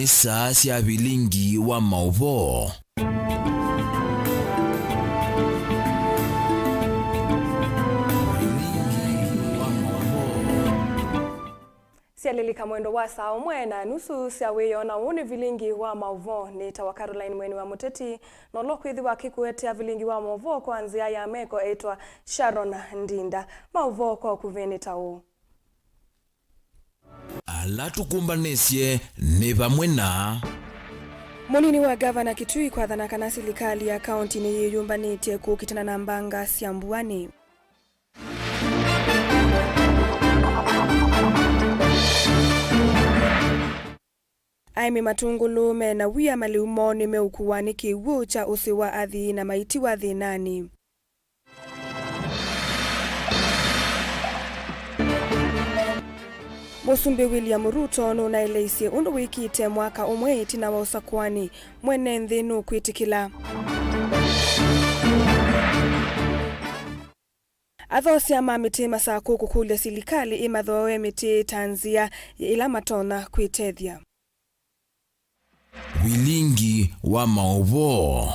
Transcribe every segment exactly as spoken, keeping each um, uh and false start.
Saa sya vilingi wa maũvoo. Syalilika mwendo wa saa ũmwe na nusu sya wĩoo, na ũũ nĩ vilingi wa maũvoo. Nĩtawa Caroline Mweni wa Mũteti, na ũla ũkwĩthĩwa akĩkũetea vilingi wa maũvoo kwa nzĩa ya meko etawa Sharon Ndinda. Maũvoo kwa ũkuvĩ nĩ ta ũũ. Ala tũkũmbanĩsye nĩ vamwe na. Mũnini wa ngavana Kitui kwathana kana silikalĩ ya kaunti nĩyĩyũmbanĩtye kũkitana na mbanga sya mbũanĩ. Aĩmi matũngũlũ mena wia malĩu moo nĩmeũkuwa nĩ kĩw'ũ kya ũsĩ wa athi na maitiwa thĩnanĩ. Mũsumbĩ William Ruto nũnaeleisye ũndũ wĩkĩte mwaka ũmwe ĩtina wa ũsakũani, mwene nthĩ nũkwĩtĩkĩla. Athoosi ma mĩtĩ Masakũ kũkũlya silikalĩ ĩmathooe mĩtĩ ta nzĩa ĩla matonya kwĩtethya. Vilingi wa maũvoo.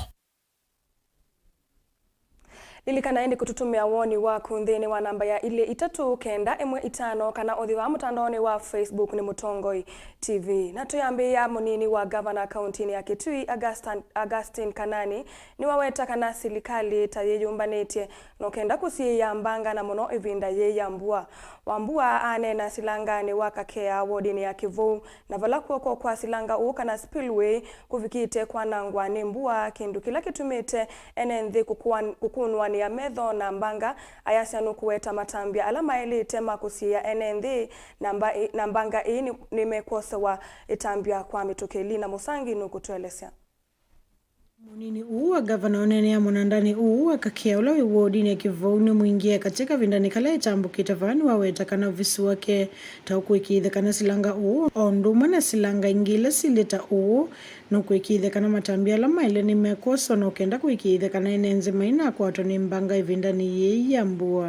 Lilikana ĩndĩ kũtũtũmĩa woni waku nthĩnĩ wa namba ya ilĩ itatũ kenda ĩmwe itano kana ũthi wa mũtandaonĩ wa Facebook nĩ Mũtongoi T V. Na tũyambĩĩa, mũnini wa ngavana kauntinĩ ya Kitui, Augustin, Augustine Kanani, nĩwaweta kana silikalĩ ta yĩyũmbanĩtye no kenda kũsiĩĩa mbanga, na mũno ĩvinda yĩĩ ya mbua. Wambua aneena silanganĩ wa Kakea, wodinĩ ya Kĩvou, na vala kw'oko kwa silanga ũũ kana spillway kũvikĩte kwanangwa nĩ mbua, kĩndũ kĩla kĩtumĩte ene nthĩ kũkũan-, kũkũnũanĩa metho na mbanga, ayasya nũkũweta matambya ala maĩlĩte ma kũsiĩĩa ene nthĩ, na mba-, na mbanga ĩĩ nĩ, nĩmekwosewa ĩtambya kwa mĩtũkĩ. Lina Mũsangi nũkũtũelesya. Mũnini ũũ wa ngavana ũneenea mũnandanĩ ũũ wa Kakea ũla wĩ wodinĩ ya Kĩvou nĩ mwingĩe katĩ kavindanĩ kala ĩtambũkĩte vaa nĩwaweta kana ovisi wake ta ũkũĩkĩĩthya kana silanga ũũ o ũndũ ũmwe na silanga ingĩ ila silĩ ta ũũ nũkũĩkĩĩthya kana matambya ala maĩle nĩmekwoswa na ũkenda kũĩkĩĩthya kana ene nzĩ mainakwatwa nĩ mbanga ĩvindanĩ yĩĩ ya mbua.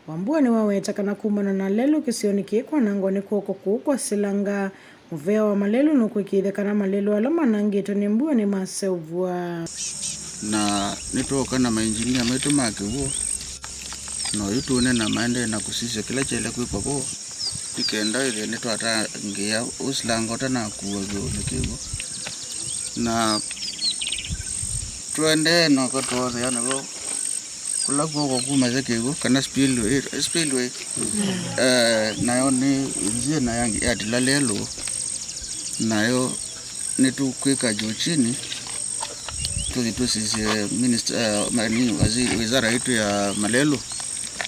Wambua nĩwaweta kana kumana na lelũ kĩsionĩ kĩĩ kwanangwa nĩ kw'oko kũũ kwa silanga, mũvea wa malelũ nũkũĩkĩĩthya kana malelũ ala manangĩtwe nĩ mbua nĩmaseũvw'a. Na nĩtwooka na mainjinia maitũ ma kĩw'ũ, na oyu tũũneena maendee na kũsisya kĩla kyaĩle kwĩkwa vo, nĩ kenda wĩthĩe nĩtwatangĩĩa ũsilanga ũtanakuwa vyũ nĩ kĩw'ũ. Na tũendee noka twothea nĩvo kũla kw'oko kumasya kĩw'ũ kana spillway, spillway. Eh, nayo nĩ nzĩa na yangi yatila lelũ, nayo nĩtũkwĩka juu chini, tũthi tũsisye minister, eh, ma-, nini, waziri, wizara yitũ ya malelũ,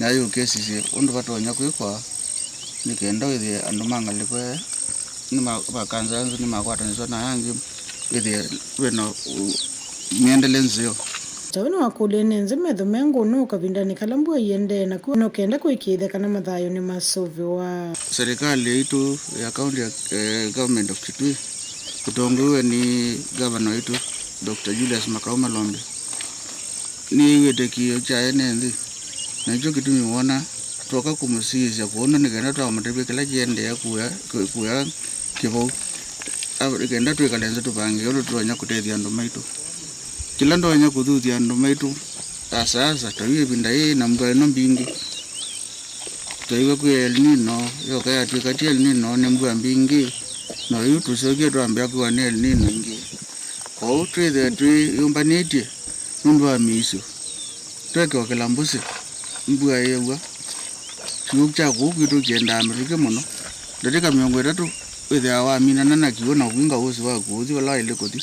nayo yũke ĩsisye ũndũ vatonya kwĩkwa, nĩ kenda wĩthĩe andũ ma ngalĩko ĩĩ nĩma-, makanza nzũ nĩmakwatanĩswa na angĩ, wĩthĩe wĩna ũ-, mĩendele nzeo. Tawĩ nĩwakũlya ene nzĩ metho me ngũnũ kavindanĩ kala mbua iendee naku no kenda kũĩkĩĩthya kana mathayũ nĩmasũvĩwa. Serikali yaitũ ya county ya, eh, government of Kitui, tũtongoew'e nĩ gavana waitũ, Doctor Julius Makau Malombe, nĩyĩw'ĩte kĩĩo kya ene nthĩ, na nĩkyo kĩtumi wona twoka kũmũsiĩĩsya kũũ nĩ kenda twamũtavya kĩla kĩendee kũya, kũya Kĩvou. A-, nĩ kenda twĩkale nzĩ tũvangĩe ũndũ tũtonya kũtethya andũ maitũ. Kĩla ndonya kũthuthya andũ maitũ, asa, asa, ta yu ĩvinda yĩĩ na mbua ĩno mbingĩ. Twaiw'a kwĩ El Nino, yoka yatw'ĩka ti El Nino, nĩ mbua mbingĩ, na yu tũsyokie twambĩa kwĩwa nĩ El Nino ĩngĩ. Kwoou twĩthĩe twĩyũmbanĩtye nũndũ wa mĩisyo. Tweke ũkĩla mbũsĩ, mbua yĩew'a. Kĩw'ũ kya kũu kwitũ kĩendaa mĩtũkĩ mũno. Ndatĩka mĩongo ĩtatũ wĩthĩawa waminana na kĩw'ũ na ũkwinga ũsĩ waku ũthi vala waĩle kũthi.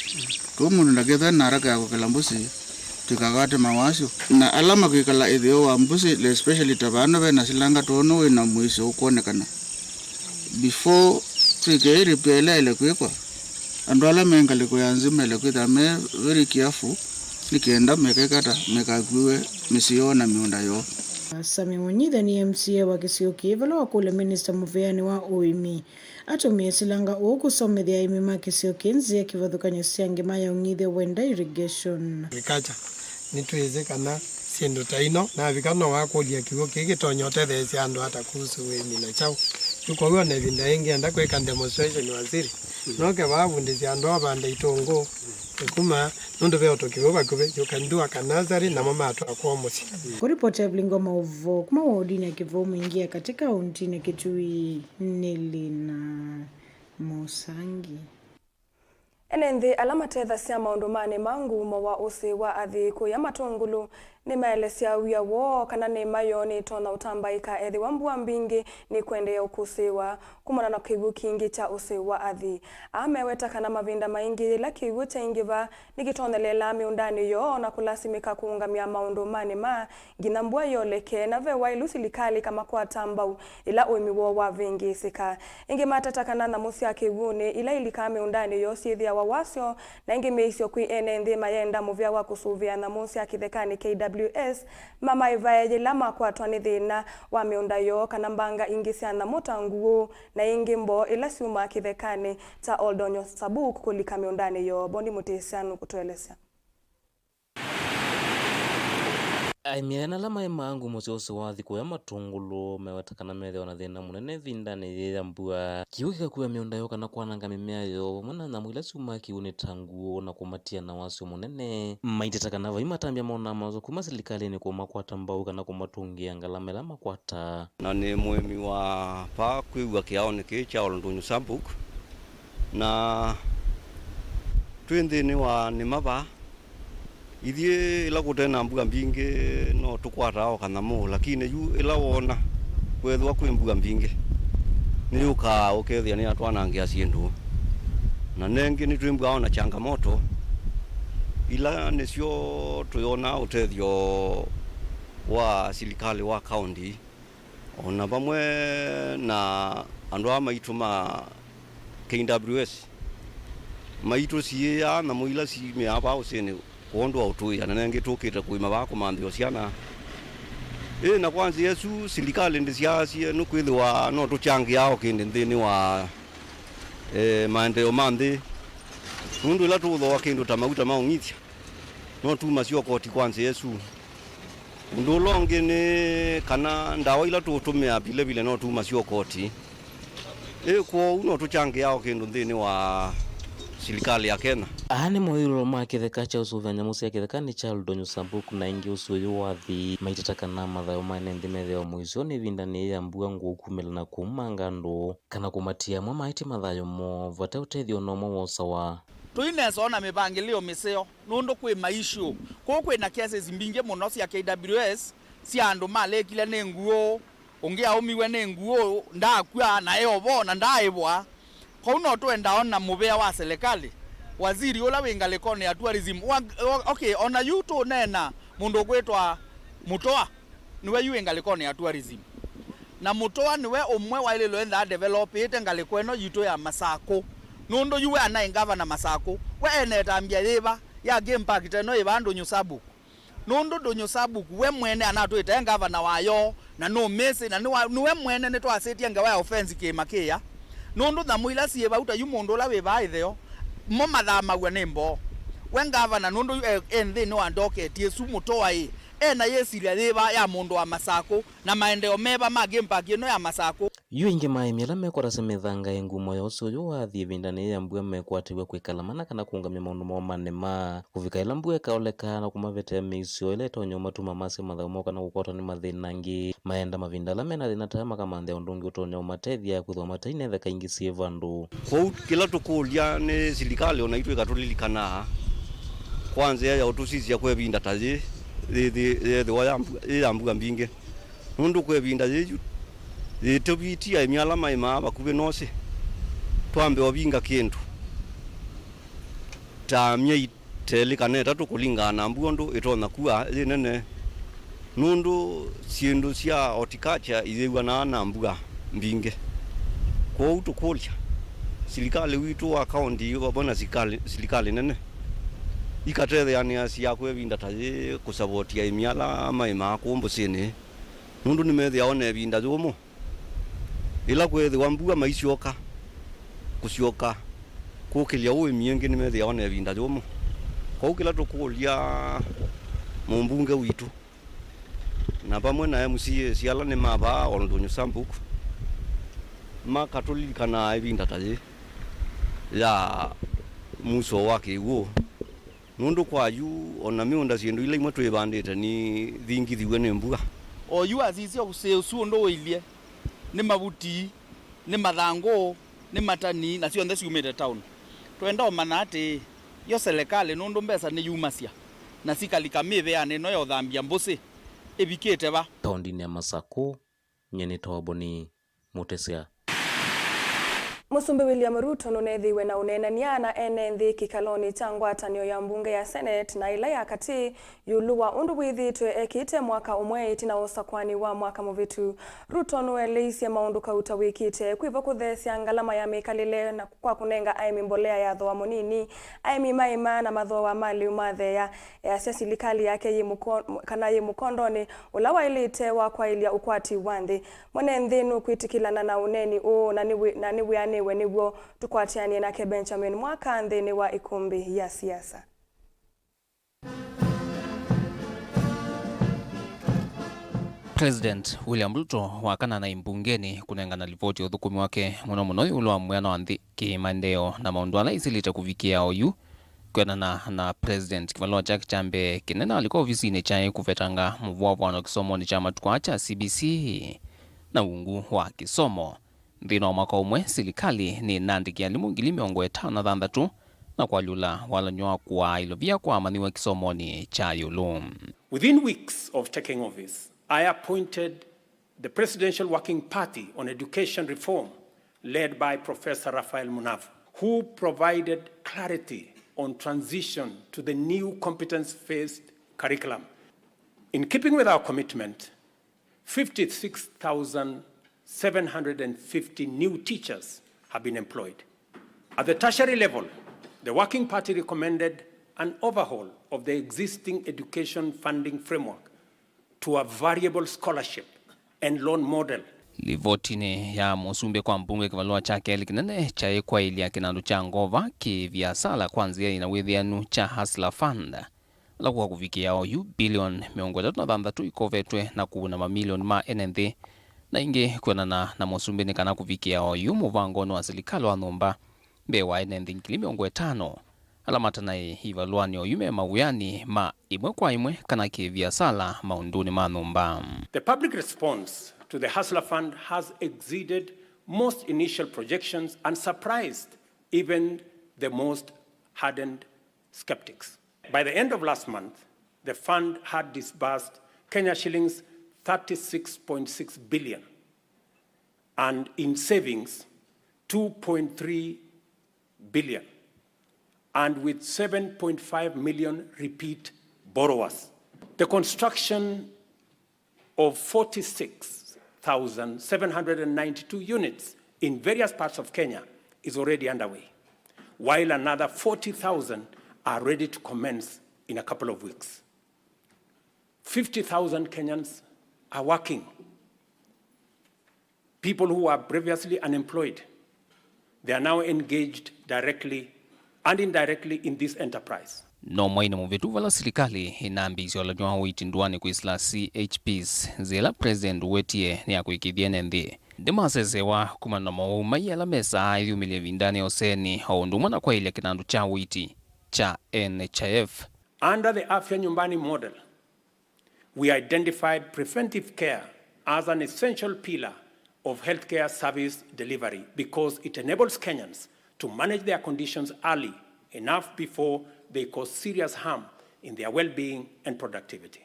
Kwoou mũndũ ndakethwe na haraka ya kũkĩla mbũsĩ, tũikakwate mawasyo. Na ala makwĩkala ĩtheo wa mbũsĩ, especially ta vano vena silanga twono wĩna mũisyo ũkwonekana. Before twĩke ĩ repair ĩla ĩle kwĩkwa, andũ ala me ngalĩko ya nzĩ maĩle kwĩthĩwa me very careful, nĩ kenda mekekata mekakuĩwe mĩsyĩ yoo na mĩũnda yoo. Sami Mũnyithe nĩ M C A wa kĩsio kĩĩ vala wakũlya minista mũvĩanĩ wa ũĩmi atũmĩe silanga ũũ kũsomethya aĩmi ma kĩsio kĩĩ nzĩa kĩvathũkany'o sya ngĩma ya ũng'ithyo wenda irrigation. Agriculture, nĩtwĩsĩ kana syĩndũ ta ino navika no wakũlya kĩw'ũ kĩĩ kĩtonya ũtetheesya andũ ata kuhusu ũĩmi na kyaũ. Kwoou ona ĩvinda yĩngĩ enda kwĩka demonstration, Waziri, noke vaa vundĩsye andũ avanda itũngũũ ĩkuma, nũndũ ve ũtũki wĩ vakuvĩ, you can do a ka nursery, namo matwaa kwoo mũsyĩ. Kũripoti Evelyn Ngoma Ũvoo kuma wodinĩ ya Kĩvũũ Mwingĩ ya katĩ kaũntĩnĩ Kitui, nĩ Lina Mũsangi. Ene nthĩ ala matethasya maũndũmanĩ ma ngumo wa ũsĩ wa athi kũya Matũngũlũ nĩmaelesya wia woo kana nĩma yoo nĩtonya ũtambaĩka ethĩwa mbua mbingĩ nĩkũendeea ũkũsĩĩwa kumana na kĩw'ũ kingĩ kya ũsĩ wa athi. Aa meweta kana mavinda maingĩ yĩla kĩw'ũ kyaingĩva nĩkĩtonyeleelaa mĩũndanĩ yoo na kũlasimĩka kũũngamya maũndũmanĩ ma nginya mbua yoleke, na ve waĩlu silikalĩ ĩkamakwata mbau yĩla ũĩmi woo wavĩngĩĩsĩka. Ĩngĩ mateta kana nyamũ sya kĩw'ũnĩ ila ilikaa mĩũndanĩ yoo syĩthĩawa wasyo, na ĩngĩ mĩisyo kwĩ ene nthĩ mayenda mũvea wa kũsũvĩa nyamũ sya kĩthekanĩ K W S mamaĩvae yĩla makwatwa nĩ thĩna wa mĩũnda yoo kana mbanga ingĩ sya nyamũ ta nguũ na ĩngĩ mboo ila syumaa kĩthekanĩ kya Oldonyo Sabuk kũlika mĩũndanĩ yoo. Bondi Mũtĩsya nũkũtũelesya. Aĩmi ene ala maĩmaa ngumo sya ũsĩ wa athi kũya Matũngũlũ meweta kana methĩawa na thĩna mũnene ĩvindanĩ yĩĩ ya mbua. Kĩw'ũ kĩkakua mĩũnda yoo kana kwananga mĩmea yoo, vamwe na nyamũ ila syumaa kĩw'ũnĩ ta nguũ na kũmatia na wasyo mũnene. Maiteta kana vai matambya monaa maũsyo kuma silikalĩnĩ kũmakwata mbau kana kũmatũngĩa ngalama ĩla makwata. Na nĩ mũĩmi wa vaa kwĩw'a kĩaonĩ kĩĩ kya Oldonyo Sabuk, na twĩ nthĩnĩ wa nĩma vaa. Ithyĩ ĩla kũte na mbua mbingĩ no tũkwataa o kanyamũ, lakini yu ĩla woona kwethĩwa kwĩ mbua mbingĩ, nĩyũkaa ũkethĩa nĩyatwanangĩa syĩndũ. Na nengĩ nĩtwĩmbwaa o na changamoto ila nĩsyo tũyonaa ũtethyo wa silikalĩ wa kaũnti. O na vamwe na andũ aa maitũ ma K W S, maitũsiĩĩaa nyamũ ila simĩaa vaa ũsĩnĩ kwondũ wa ũtũĩa, na nengĩ tũkĩte kũĩma vaa kũmanthĩa o syana. Ĩ, na kwa nzĩa ĩsu, silikalĩ ndĩsyaasye nũkwĩthĩwa no tũkyangĩaa o kĩndũ nthĩnĩ wa, eh, maendeeo ma nthĩ, nũndũ ĩla tũũthooa kĩndũ ta mauta ma ũng'ithya, no tumasye o koti kwa nzĩa ĩsu. Ũndũ ũla ũngĩ nĩ kana ndawa ila tũũtũmĩa vilevile no tumasye o koti. Ĩ, kwoou no tũkyangĩaa o kĩndũ nthĩnĩ wa silikalĩ ya Kenya. Aa nĩ moyũlũlo ma kĩtheka kya ũsũvĩa nyamũ sya kĩthekanĩ kya Oldonyo Sabuk na ĩngĩ ũsĩ ũyũ wa athi. Maiteta kana mathayũ ma ene nthĩ methĩawa mũisyo nĩ ĩvindanĩ yĩĩ ya mbua ngũũ kumĩla na kũumanga andũ kana kũmatia amwe maĩtye mathayũ moo vate ũtethyo o na ũmwe wosawa. Tũinesa o na mĩvangĩlĩo mĩseo nũndũ kwĩ maishu. Kũu kwĩ na cases mbingĩ mũno sya K W S sya andũ malekile nĩ nguũ, ũngĩ aũmiwe nĩ nguũ, ndakw'a, na e o vo, na ndaaĩvwa. Kwoou no tũenda o na mũvea wa selekalĩ, waziri ũla wĩ ngalĩkonĩ ya tourism. Wa, o-, okay, o na yu tũũneena mũndũ ũkwĩtwa Mũtoa. Nĩwe yu wĩ ngalĩkonĩ ya tourism. Na Mũtoa nĩwe ũmwe waĩlĩlwe enda adevelopĩte ngalĩko ĩno yitũ ya Masakũ. Nũndũ yu we anaĩ ngavana Masakũ, we ena ĩtambya yĩva ya game park ta ĩno ĩvaa Ndũnyũ Sabuk? Nũndũ Ndũnyũ Sabuk we mwene anatwĩte e ngavana wayo, na nũmĩsĩ, na nĩwa-, nĩwe mwene nĩtwasĩtye ngewa ya offense kĩĩma kĩya. Nũndũ nyamũ ila syĩ vau ta yu mũndũ ũla wĩ vaa ĩtheo, mo mathamaw'a nĩ mboo. We ngavana nũndũ yu e, e nthĩnĩ wa ndoketi ĩsu, Mũtoa ĩ, ena yĩsilya yĩva ya mũndũ wa Masakũ, na maendeeo meva ma game park ĩno ya Masakũ? Yu aingĩ ma aĩmi ala mekwatasya mĩthanga ĩ ngumo ya ũsĩ ũyũ wa athi ĩvindanĩ yĩĩ ya mbua mekwatĩw'a kwĩkala mana kana kũũngamya maũndũ moo ma nĩma, kũvika ĩla mbua ĩkaoleka na kũmavetea mĩisyo ĩla ĩtonya ũmatuma masye mathayũ moo kana kũkwatwa nĩ mathĩna angĩ. Maenda mavinda ala mena thĩna ta aya makamanthĩa ũndũ ũngĩ ũtonya ũmatethya kwĩthĩwa matainetheka ingĩ syĩ vandũ. Kwoou kĩla tũkũlya nĩ silikalĩ o naitũ ĩkatũlilikanaa kwa nzĩa ya ũtũsisya kwa ĩvinda ta yĩĩ, yĩthĩ-, yĩthĩwa ya mbua, yĩ ya mbua mbingĩ. Nũndũ kwa ĩvinda yĩĩ yu, yĩtũvitie aĩmi ala maĩmaa vakuvĩ na ũsĩ, twambe ũvinga kĩndũ ta myei ta ĩlĩ kana ĩtatũ kũlingana na mbua ũndũ ĩtonya kua yĩ nene, nũndũ syĩndũ sya horticulture iyĩw'anaa na mbua mbingĩ. Kwoou tũkũlya silikalĩ witũ wa kaũnti vamwe na silikalĩ, silikalĩ nene ikatetheanĩasya kwa ĩvinda ta yĩĩ kũsavotia aĩmi ala maĩmaa kũũ mbũsĩnĩ, nũndũ nĩmethĩawa na ĩvinda yũmũ. Ĩla kwĩthĩwa mbua maisyoka, kũsyoka kũkĩlya ũĩmi ĩngĩ nĩmethĩawa na ĩvinda yũmũ. Kwoou kĩla tũkũlya mũmbunge witũ, na vamwe na M C As ala nĩ ma vaa Oldonyo Sabuk, Makatũlilikanaa ĩvinda ta yĩĩ ya mũso wa kĩw'ũ, nũndũ kwa yu o na mĩũnda syĩndũ ila imwe twĩvandĩte nithingithiw'e nĩ mbua. O yu asisya ũsĩ ũsu ũndũ ũilye, nĩ mavuti, nĩ mathangũ, nĩ matani, na syonthe syumĩte taoni. Twenda ũmanya atĩĩ, yo selekalĩ, nũndũ mbesa nĩyumasya, na sikalika mĩvĩanĩ ĩno ya ũthambya mbũsĩ, ĩvikĩte va? Taondinĩ ya Masakũ, nyie nĩtawa Boni Mũtesya. Mũsumbĩ William Ruto nũnethĩiwe na ũneenany'a na ene nthĩ kĩkalonĩ kya ngwatanĩo ya mbunge ya Senate na ĩla ya katĩ ĩũlũ wa ũndũ wĩthĩĩtwe ekĩte mwaka ũmwe ĩtina wa ũsakũani wa mwaka mũvĩtu. Ruto nũeleisye maũndũ kauta wĩkĩte kwĩvo kũtheesya ngalama ya mĩkalĩle na kwa kũnenga aĩmi mbolea ya thooa mũnini, aĩmi maĩma na mathooa ma lĩu matheea, easya silikalĩ yake yĩ mũko-, kana yĩ mũkondonĩ ũla waĩlĩte wa kwaĩlya ũkwati wa nthĩ. Mwene nthĩ nũkwĩtĩkĩlana na ũneeni ũũ na nĩwĩ-, na nĩwĩanĩwe nĩw'o tũkwatĩanĩe nake Benjamin Mwaka nthĩnĩ wa ĩkũmbĩ ya siasa. President William Ruto wakana na mbungenĩ kũnengana livoti ya ũthũkũmi wake mũno mũno ĩũlũ wa mwĩana wa nthĩ kĩmaendeeo na maũndũ ala ĩsilĩte kũvikĩa oyu. Kwĩanana na President, kĩvalũa kyake kya mbee kĩnene alika ovisinĩ kyaĩ kũvetanga mũvũavũano kĩsomonĩ kya matukũ aa kya C B C na ungu wa kĩsomo. Nthĩnĩ wa mwaka ũmwe, silikalĩ nĩnaandĩkie alimũ ngili mĩongo ĩtano na thanthatũ na kũalyũla walany'o wa kũaa ilovia kwa amanyĩw'a kĩsomonĩ kya ĩũlũ. Within weeks of taking office, I appointed the Presidential Working Party on Education Reform, led by Professor Raphael Munava, who provided clarity on transition to the new competence-based curriculum. In keeping with our commitment, fifty-six thousand seven hundred fifty new teachers have been employed. At the tertiary level, the Working Party recommended an overhaul of the existing education funding framework to a variable scholarship and loan model. Livotinĩ ya mũsumbĩ kwa mbunge, kĩvalũa kya kelĩ kĩnene kyaĩ kwaĩlya kĩnandũ kya ngova kĩ viasala kwa nzĩa yĩna wĩthĩanu kya Hustler Fund. Ala kwa kũvikĩa oyu, bilioni mĩongo ĩtatũ na thanthatũ ikovetwe na kũuna mamilioni ma ene nthĩ. Na ĩngĩ, kwĩanana na mũsumbĩ, nĩ kana kũvikĩa oyu mũvangonĩ wa silikalĩ wa nyũmba mbee wa ene nthĩ ngili mĩongo ĩtano ala matanaĩ ivalũanĩ oyu me mawĩanĩ ma ĩmwe kwa ĩmwe kana kĩ-viasala maũndũnĩ ma nyũmba. The public response to the Hustler Fund has exceeded most initial projections and surprised even the most hardened skeptics. By the end of last month, the fund had disbursed Kenya shillings thirty-six point six billion and in savings two point three billion, and with seven point five million repeat borrowers. The construction of forty-six thousand seven hundred and ninety-two units in various parts of Kenya is already underway, while another forty thousand are ready to commence in a couple of weeks. Fifty thousand Kenyans are working. People who were previously unemployed, they are now engaged directly and indirectly in this enterprise. No mweinĩ mũvĩtu, vala silikalĩ ĩnambĩĩisye ũlany'o wa ũiiti ndũanĩ kwĩsĩla C H Ps, nzĩa ĩla President ũwetie nĩ ya kũĩkĩĩthya ene nthĩ. Ndĩmasesewa kumana na mowau mai ala mesaa ĩyumĩlye ĩvindanĩ ya ũseni, o ũndũ ũmwe na kwaĩlya kĩnandũ kya ũiiti kya N H I F. Under the Afya Nyumbani model, we identified preventive care as an essential pillar of healthcare service delivery because it enables Kenyans to manage their conditions early enough before they cause serious harm in their well-being and productivity.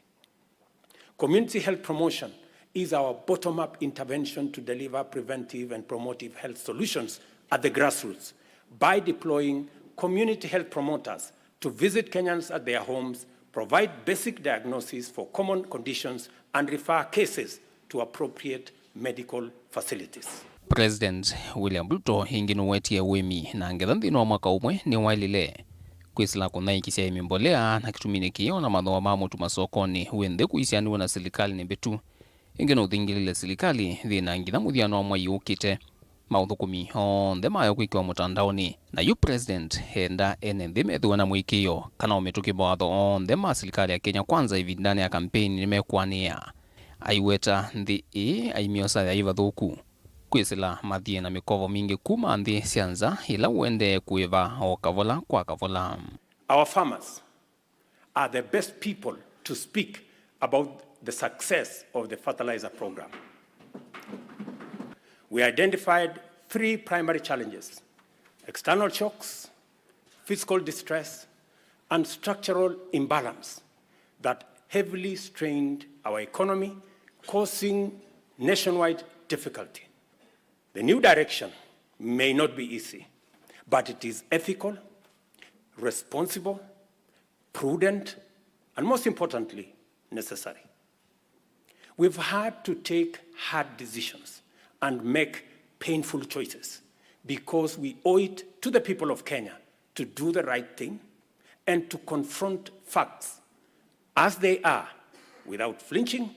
Community health promotion is our bottom-up intervention to deliver preventive and promotive health solutions at the grassroots by deploying community health promoters to visit Kenyans at their homes, provide basic diagnosis for common conditions, and refer cases to appropriate medical facilities. President William Ruto ĩngĩ nũwetie ũĩmi na ngetha nthĩnĩ wa mwaka ũmwe nĩwaĩlile kwĩsĩla kũnyaĩĩkĩsya aĩmi mbolea, na kĩtuminĩ kĩĩ o na mathooa ma mũtu masokonĩ wĩ nthĩ kũisianĩw'a na silikalĩ nĩ mbĩtu. Ĩngĩ nũthingĩlĩle silikalĩ yĩna nginya mũthyanũ wa mwei ũkĩte maũthũkũmi onthe mayo kwĩkĩwa mũtandaonĩ. Na yu President enda ene nthĩ methĩwe na mũĩkĩĩo kana o mĩtũkĩ mawatho onthe ma silikalĩ ya Kenya Kwanza ĩvindanĩ ya kampeini nĩmekũanĩĩa. Aiweta nthĩ ĩĩ aimyosa yaĩ vathũku. Kwĩsĩla mathiĩ na mĩkovo mingĩ kuma nthĩ sya nza, ĩla ũendee kũĩva o kavola kwa kavola. Our farmers are the best people to speak about the success of the fertilizer program. We identified three primary challenges: external shocks, fiscal distress, and structural imbalance that heavily strained our economy, causing nationwide difficulty. The new direction may not be easy, but it is ethical, responsible, prudent, and most importantly, necessary. We've had to take hard decisions and make painful choices because we owe it to the people of Kenya to do the right thing and to confront facts as they are without flinching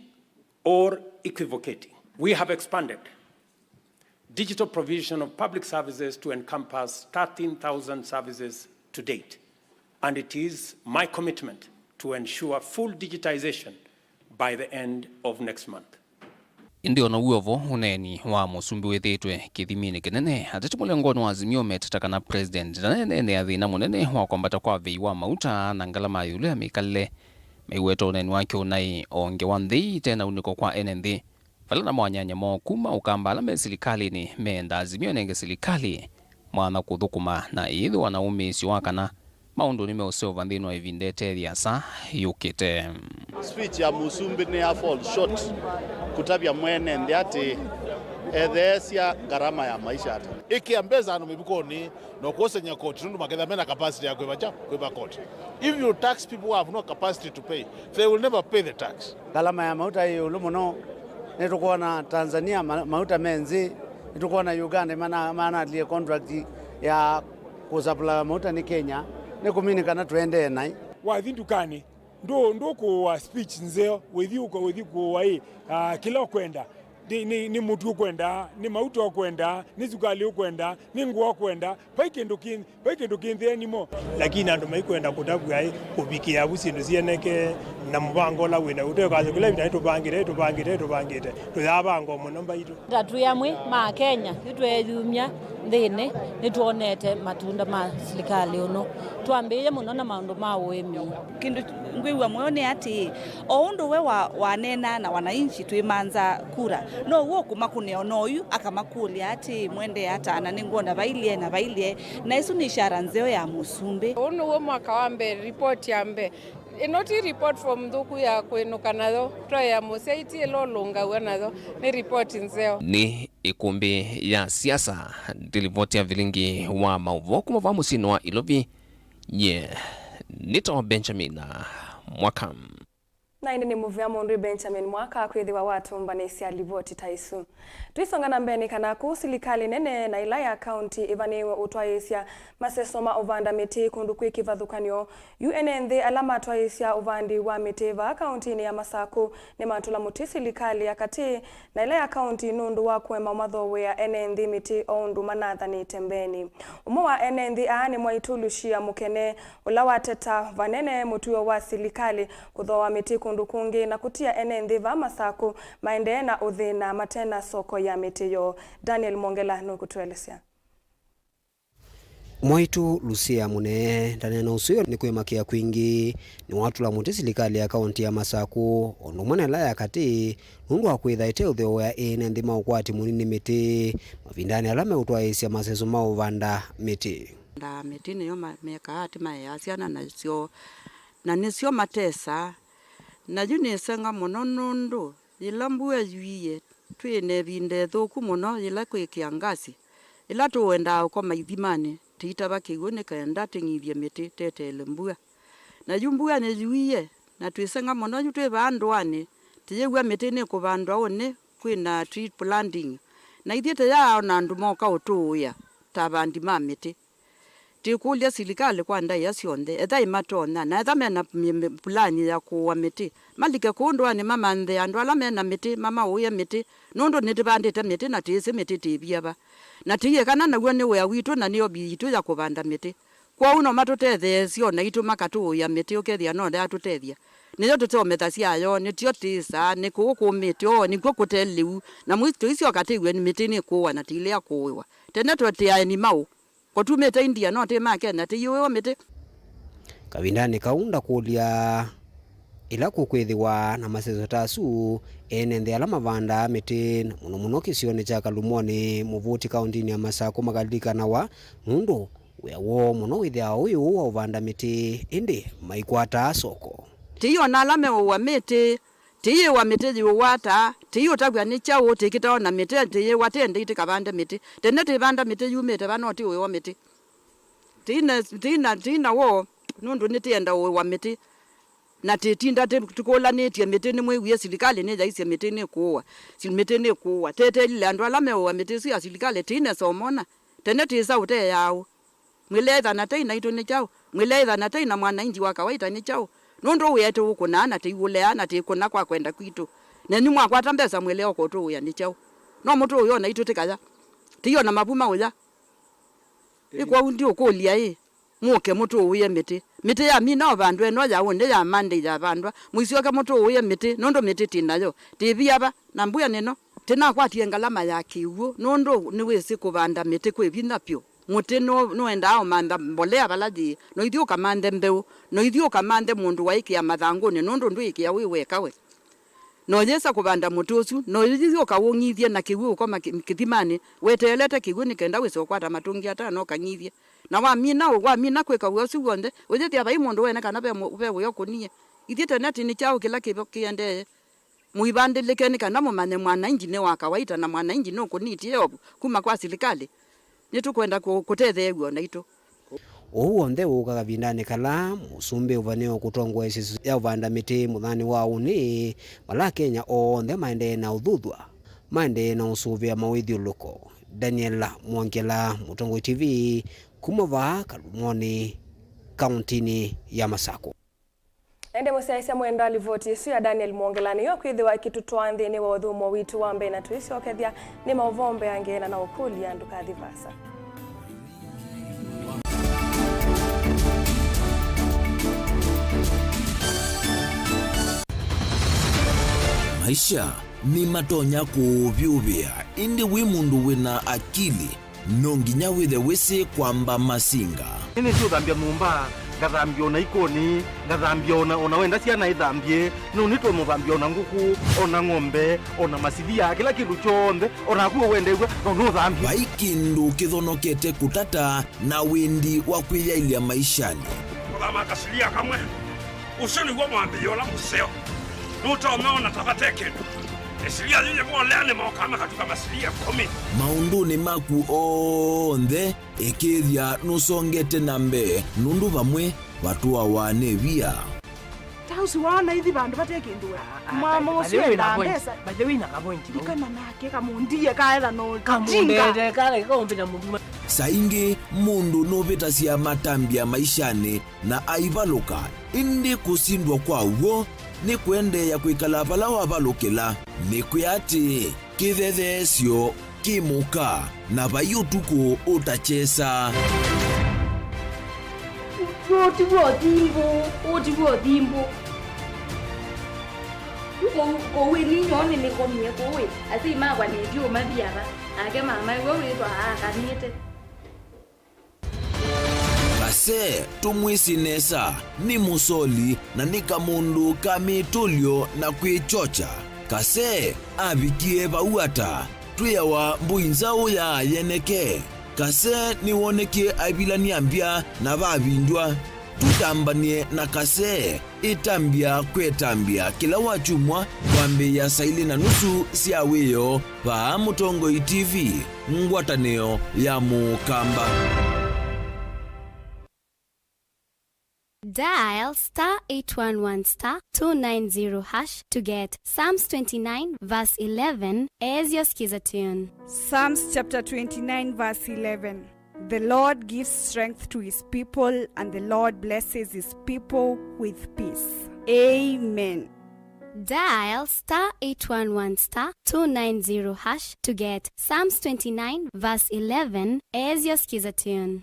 or equivocating. We have expanded digital provision of public services to encompass thirteen thousand services to date, and it is my commitment to ensure full digitization by the end of next month. Ĩndĩ o na w'o vo, ũneeni wa Mũsumbĩ wĩthĩĩtwe kĩthiminĩ kĩnene. Ateti mũlengonĩ wa Azimio meteta kana President ndaneeneenea thĩna mũnene wa kwambata kwa vei wa mauta na ngalama ya ĩũlũ ya mĩkalĩle. Maiweta ũneeni wake ũnaĩ o ngewa nthei ĩte na unĩko kwa ene nthĩ. Vala na mawanyanya moo kuma Ũkamba ala me silikalĩnĩ meenda Azimio ĩnenge silikalĩ mwanya kũthũkũma na ĩyĩthĩwa na ũmĩĩsyo wa kana maũndũ nĩmeũseũva nthĩnĩ wa ĩvinda ĩte yĩasa yũkĩte. Speech ya Mũsumbĩ nĩ ya fall short kũtavya mwene nthĩ atĩ etheesya ngarama ya maisha ata. Ĩkĩa mbesa andũ mĩvukonĩ na ũkosany'a koti nũndũ makethĩa mena capacity ya kwĩva kya, kwĩva koti. If you tax people who have no capacity to pay, they will never pay the tax. Ngalama ya mauta ĩ ĩũlũ mũno. Nĩtũkwona Tanzania ma-, mauta me nzĩ. Nĩtũkwona Uganda mana-, manalie contract ya kũsupply mauta nĩ Kenya. Nĩ kũmini kana tũendee naĩ. Wathi ndukanĩ, ndũ-, ndũkũũa speech nzeo, wĩthi ũka-, wĩthi kũũa ĩ, ah, kĩla ũkwenda. Nĩ, nĩ, nĩ mũtu ũkwenda, nĩ mauta ũkwenda, nĩ sukalĩ ũkwenda, nĩ ngũa ũkwenda, vai kĩndũ kĩ, vai kĩndũ kĩ nthĩnĩ mo. Lakini andũ maikwenda kũtavw'a ĩ, kũvikĩa vu syĩndũ syĩoneke na mũvango ũla wĩ na ũteo kasyo kĩla ĩvinda nĩtũvangĩte, nĩtũvangĩte, nĩtũvangĩte. Tũyavangwa mũno mbaitũ. Ta twĩ amwe ma Kenya, yu tweeyumya nthĩnĩ, nĩtwonete matunda ma silikalĩ ũno. Twambĩĩe mũno na maũndũ ma ũĩmi. Kĩndũ ngwĩw'a mũyo nĩ atĩĩ, o ũndũ we wa-, waneenaa na wananchi twĩmanza kura, now'o ũkũmakũnĩa o na oyu akamakũlya atĩĩ, "Mwendee ata?" Na nĩngwona vailyĩ na vailyĩ. Na ĩsu nĩ ishara nzeo ya Mũsumbĩ. Ũũ nĩw'o mwaka wa mbee, report ya mbee. Ĩno ti report form nthũku ya kwĩnũka nayo, twaĩa mũsyaĩ ti ĩla ũlũngaw'a nayo, nĩ report nzeo. Nĩ ĩkũmbĩ ya siasa, ndĩ livoti ya vilingi wa maũvoo kuma vaa mũsyĩnĩ wa Ilovi. Nyie nĩtawa Benjamin Mwaka. Na ĩndĩ nĩ mũvea mũndũ Benjamin Mwaka kwĩthĩwa watũmbanĩsya livoti ta isu. Tũisonga na mbee nĩ kana kũu silikalĩ nene na ĩla ya kaunti ĩvanĩĩwe ũtwaĩĩsya maseso ma ũvanda mĩtĩ kũndũ kwĩ kĩvathũkany'o. Yu ene nthĩ ala matwaĩĩsya ũvandi wa mĩtĩ vaa kauntinĩ ya Masakũ nĩmatũla mũtĩ silikalĩ ya katĩ na ĩla ya kaunti nũndũ wa kũema ũmathooea ene nthĩ mĩtĩ o ũndũ manathanĩte mbeenĩ. Ũmwe wa ene nthĩ aa nĩ Mwaitũ Lucia Mũkene, ũla wateta vanene mũtuo wa silikalĩ kũthooa mĩtĩ kũndũ kũngĩ na kũtia ene nthĩ vaa Masakũ maendee na ũthĩna mate na soko ya mĩtĩ yoo. Daniel Mwongela nũkũtũelesya. Mwaitũ Lucia Mũnee ndaneena ũseo nĩ kwĩmakĩa kwingĩ. Nĩwatũla mũtĩ silikalĩ ya kaunti ya Masakũ, o ũndũ ũmwe na ĩla ya katĩ, nũndũ wa kwĩtha ĩteũthooea ene nthĩ ma ũkwati mũnini mĩtĩ, mavindanĩ ala meũtwaĩĩsya maseso ma ũvanda mĩtĩ. Ndaa mĩtĩ nĩyo ma-, mekaa atĩ maeaa syana nasyo, na nĩsyo matesaa. Na yu nĩsenga mũno nũndũ yĩla mbua yuie, twĩ na ĩvinda ĩthũku mũno yĩla kwĩ kĩangasi, yĩla tũendaa ũkoma ithimanĩ, tũitava kĩw'ũ nĩ kenda tũng'ithye mĩtĩ tweteele mbua. Na yu mbua nĩyuie, na twĩsenga mũno yu twĩ vaa ndũanĩ, tũyĩw'a mĩtĩ nĩkũvandwa ũnĩ kwĩ na tree planting. Na ithyĩ tũyaa o na andũ moka ũtũũĩa ta avandi ma mĩtĩ. Twĩkũlya silikalĩ kwa ndaĩa syonthe, ethai matonya, na etha mena mĩ-, mĩ-, pulani ya kũũa mĩtĩ, malike kũũ ndũanĩ mamanthe andũ ala mena mĩtĩ, mamaũĩe mĩtĩ, nũndũ nĩtũvandĩte mĩtĩ na twĩsĩ mĩtĩ tĩvia va. Na tũiĩ kana naw'o nĩ wĩa witũ na nĩ obi yitũ ya kũvanda mĩtĩ. Kwoou no matũtetheesye o naitũ makatũũĩa mĩtĩ ũkethĩa no yatũtethya. Nĩyo tũteũmethasya yo, nĩtyo tĩĩsaa, nĩ kũũ kũmĩte, oo, nĩkw'o kũte lĩu. Na mũi tũisyoka tĩw'e nĩ mĩtĩ nĩkũũa na tĩilea kũũĩwa. Tene twetĩae ni maũ. Kũtumĩte India, no tĩ ma Kenya, tĩiũĩwa mĩtĩ. Kavindanĩ kau ndakũlya ĩla kũkwĩthĩwa na maseso ta asu, ene nthĩ ala mavandaa mĩtĩ, na mũno mũno kĩsionĩ kya Kalumoni, Mũvuti kaũntinĩ ya Masakũ makalilikanawa nũndũ wĩa woo mũno wĩthĩawa wĩ ũũ wa ũvanda mĩtĩ, ĩndĩ maikwataa soko. Tĩiona ala meũũa mĩtĩ, tĩiĩwa mĩtĩ yĩũwaa taa, tĩiũtavw'a nĩ kyaũ, tĩkĩtawa na mĩtĩ, tĩyĩwa tĩendei tĩkavande mĩtĩ. Tene tĩvanda mĩtĩ yumĩte va, no tĩũĩwa mĩtĩ. Tĩina, tĩina, tĩina woo, nũndũ nĩtĩenda ũĩwa mĩtĩ. Na tĩtinda tĩ-, tũkũlanĩtye mĩtĩ, nĩmwĩwie silikalĩ nĩyaisye mĩtĩ nĩkũũa. Si-, mĩtĩ nĩkũũa. Teteelile andũ ala meũũa mĩtĩ ĩsu ya silikalĩ, tĩinesa ũmona. Tene tĩsa ũteeaũ. Mwĩleethana tei naitũ nĩ kyaũ? Mwĩleethana tei na mwanainji wa kawaita nĩ kyaũ? Nũndũ wĩa tũũkũnaa na tĩiũlea na tĩkũna kwa kwenda kwitũ. Nenyu mwakwata mbesa mwĩlea ũkũtũũĩa nĩ kyaũ? No mũtũũĩa o naitũ tĩkaya. Tĩiona mavu maũya. Ĩ kwoou ndiũkũlya ĩ, mũke mũtũũĩe mĩtĩ. Mĩtĩ yamina ũvandwa ĩno yaũnĩ ya Monday yavandwa, mũisyoke mũtũũĩe mĩtĩ, nũndũ mĩtĩ tĩ nayo. Tĩvia va? Na mbua nĩno. Tĩnakwatie ngalama ya kĩw'ũ, nũndũ nĩwĩsĩ kũvanda mĩtĩ kwĩ vinya vyũ. Mũtĩ nũ-, nũendaa ũmantha mbolea vala yĩĩ, na ũithi ũkamanthe mbeũ, na ũithi ũkamanthe mũndũ waĩkĩa mathangũnĩ, nũndũ ndwĩĩkĩa wĩ weka we. Na ũyĩsa kũvanda mũtĩ ũsu, na ũyĩthi ũkaũng'ithye na kĩw'ũ ũkoma kĩ-, kĩthimanĩ, weteelete kĩw'ũ nĩ kenda wĩse ũkwata matũngi atano ũkang'ithye. Na wamina ũ-, wamina kwĩka wĩa ũsu w'onthe, ũyĩthĩa vai mũndũ wene kana ve mũ-, ve wĩa ũkũnie. Ithyĩ tene tĩ nĩ kyaũ kĩla kĩvo kĩendee? Mũivandĩlĩke nĩ kana mũmanye mwanainji nĩ wa kawaita na mwanainji nũkũnĩtye ovu kuma kwa silikalĩ. Nĩtũkwenda kũ-, kũtetheew'a o naitũ. Ũu w'onthe wũka kavindanĩ kala mũsumbĩ ũvanĩwe kũtongoesya ĩsuso ya ũvanda mĩtĩ mũthaanĩ wa ũnĩ, vala Akenya onthe maendee na ũthuthw'a, maendee na ũsũvĩa mawĩthyũlũko. Daniel Mwongela, Mũtongoi T V, kuma vaa Kalumoni, kaũntinĩ ya Masakũ. Ĩndĩ mũsyaĩĩsya mwendwa, livoti ĩsu ya Daniel Mwongela nĩyo kwĩthĩwa ĩkĩtũtwaa nthĩnĩ wa ũthũmũo witũ wa mbee, na tũisyokethya nĩ maũvoo mbeange na na ũkũlya ndũkathi vaasa. Maisha nĩmatonya kũũvyũvĩa, ĩndĩ wĩ mũndũ wĩ na akili, no nginya wĩthe wĩsĩ kwamba masinga. Nĩnĩsĩ ũthambya nyũmba, ngathambya ona ikonĩ, ngathambya ona, ona wenda syana ithambye, no nĩtũmũthambya ona ngũkũ, ona ng'ombe, ona masilia, kĩla kĩndũ kyonthe, ona naku wendew'a, no nũthambye. Vai kĩndũ kĩthonokete kũtata na wendi wa kwĩyaĩlya maishanĩ. Kũthama kasilia kamwe. Ũsu nĩw'o mwambĩĩo ũla mũseo. Nũtonya ona ta vate kĩndũ. Ĩsilia yĩyĩvolea nĩmokaa makatuka masilia ĩkũmi. Maũndũnĩ maku onthe, ĩkĩĩthya nũsongete na mbee, nũndũ vamwe vatũawa nĩ via. Ta ũsu waona ithi vandũ vate kĩndũ we. Ah, ah, mama by the ũsu way, wĩna endaa point. Mbesa. By the way, wĩna ka point vau. Ndikana nake kamũndie kaetha no kamũndete, tinga. Kale kaũmbĩta mũnduma. Saa ingĩ mũndũ nũvĩtasya matambya maishanĩ na aivalũka, ĩndĩ kũsindwa kwa w'o nĩ kũendeea kwĩkala vala wavalũkĩla. Nĩkwĩa atĩĩ, kĩthetheesyo kĩ mũka, na vai ũtukũ ũtakyesa. Ũũ ti w'o thimbũ, ũũ ti w'o thimbũ. Kũu, kũu ĩni nyoo nĩnĩkomie kũu ĩ, asyai makwa nĩthi ũmathi ava, nake mamae we wĩthwa aakanĩte. Kase, tũmwĩsĩ nesa, nĩ mũsoli na nĩ kamũndũ ka mĩtũlyo na kwĩkyokya. Kase avikie vau ata? Twĩawa mbũi nzaũ ya yeneke. Kase nĩwonekie aivilany'a mbya na vavindw'a. Tũtambany'e na Kase. Ĩtambya kwetambya kĩla wakyumwa kwambĩĩa saa ilĩ na nusu sya wĩoo vaa Mũtongoi T V, ngwatanĩo ya Mũkamba. Dial star eight one one star two nine zero hash to get Psalms twenty-nine verse eleven as your skiza tune. Psalms chapter twenty-nine verse eleven. The Lord gives strength to his people, and the Lord blesses his people with peace. Amen. Dial star eight one one star two nine zero hash to get Psalms twenty-nine verse eleven as your skiza tune.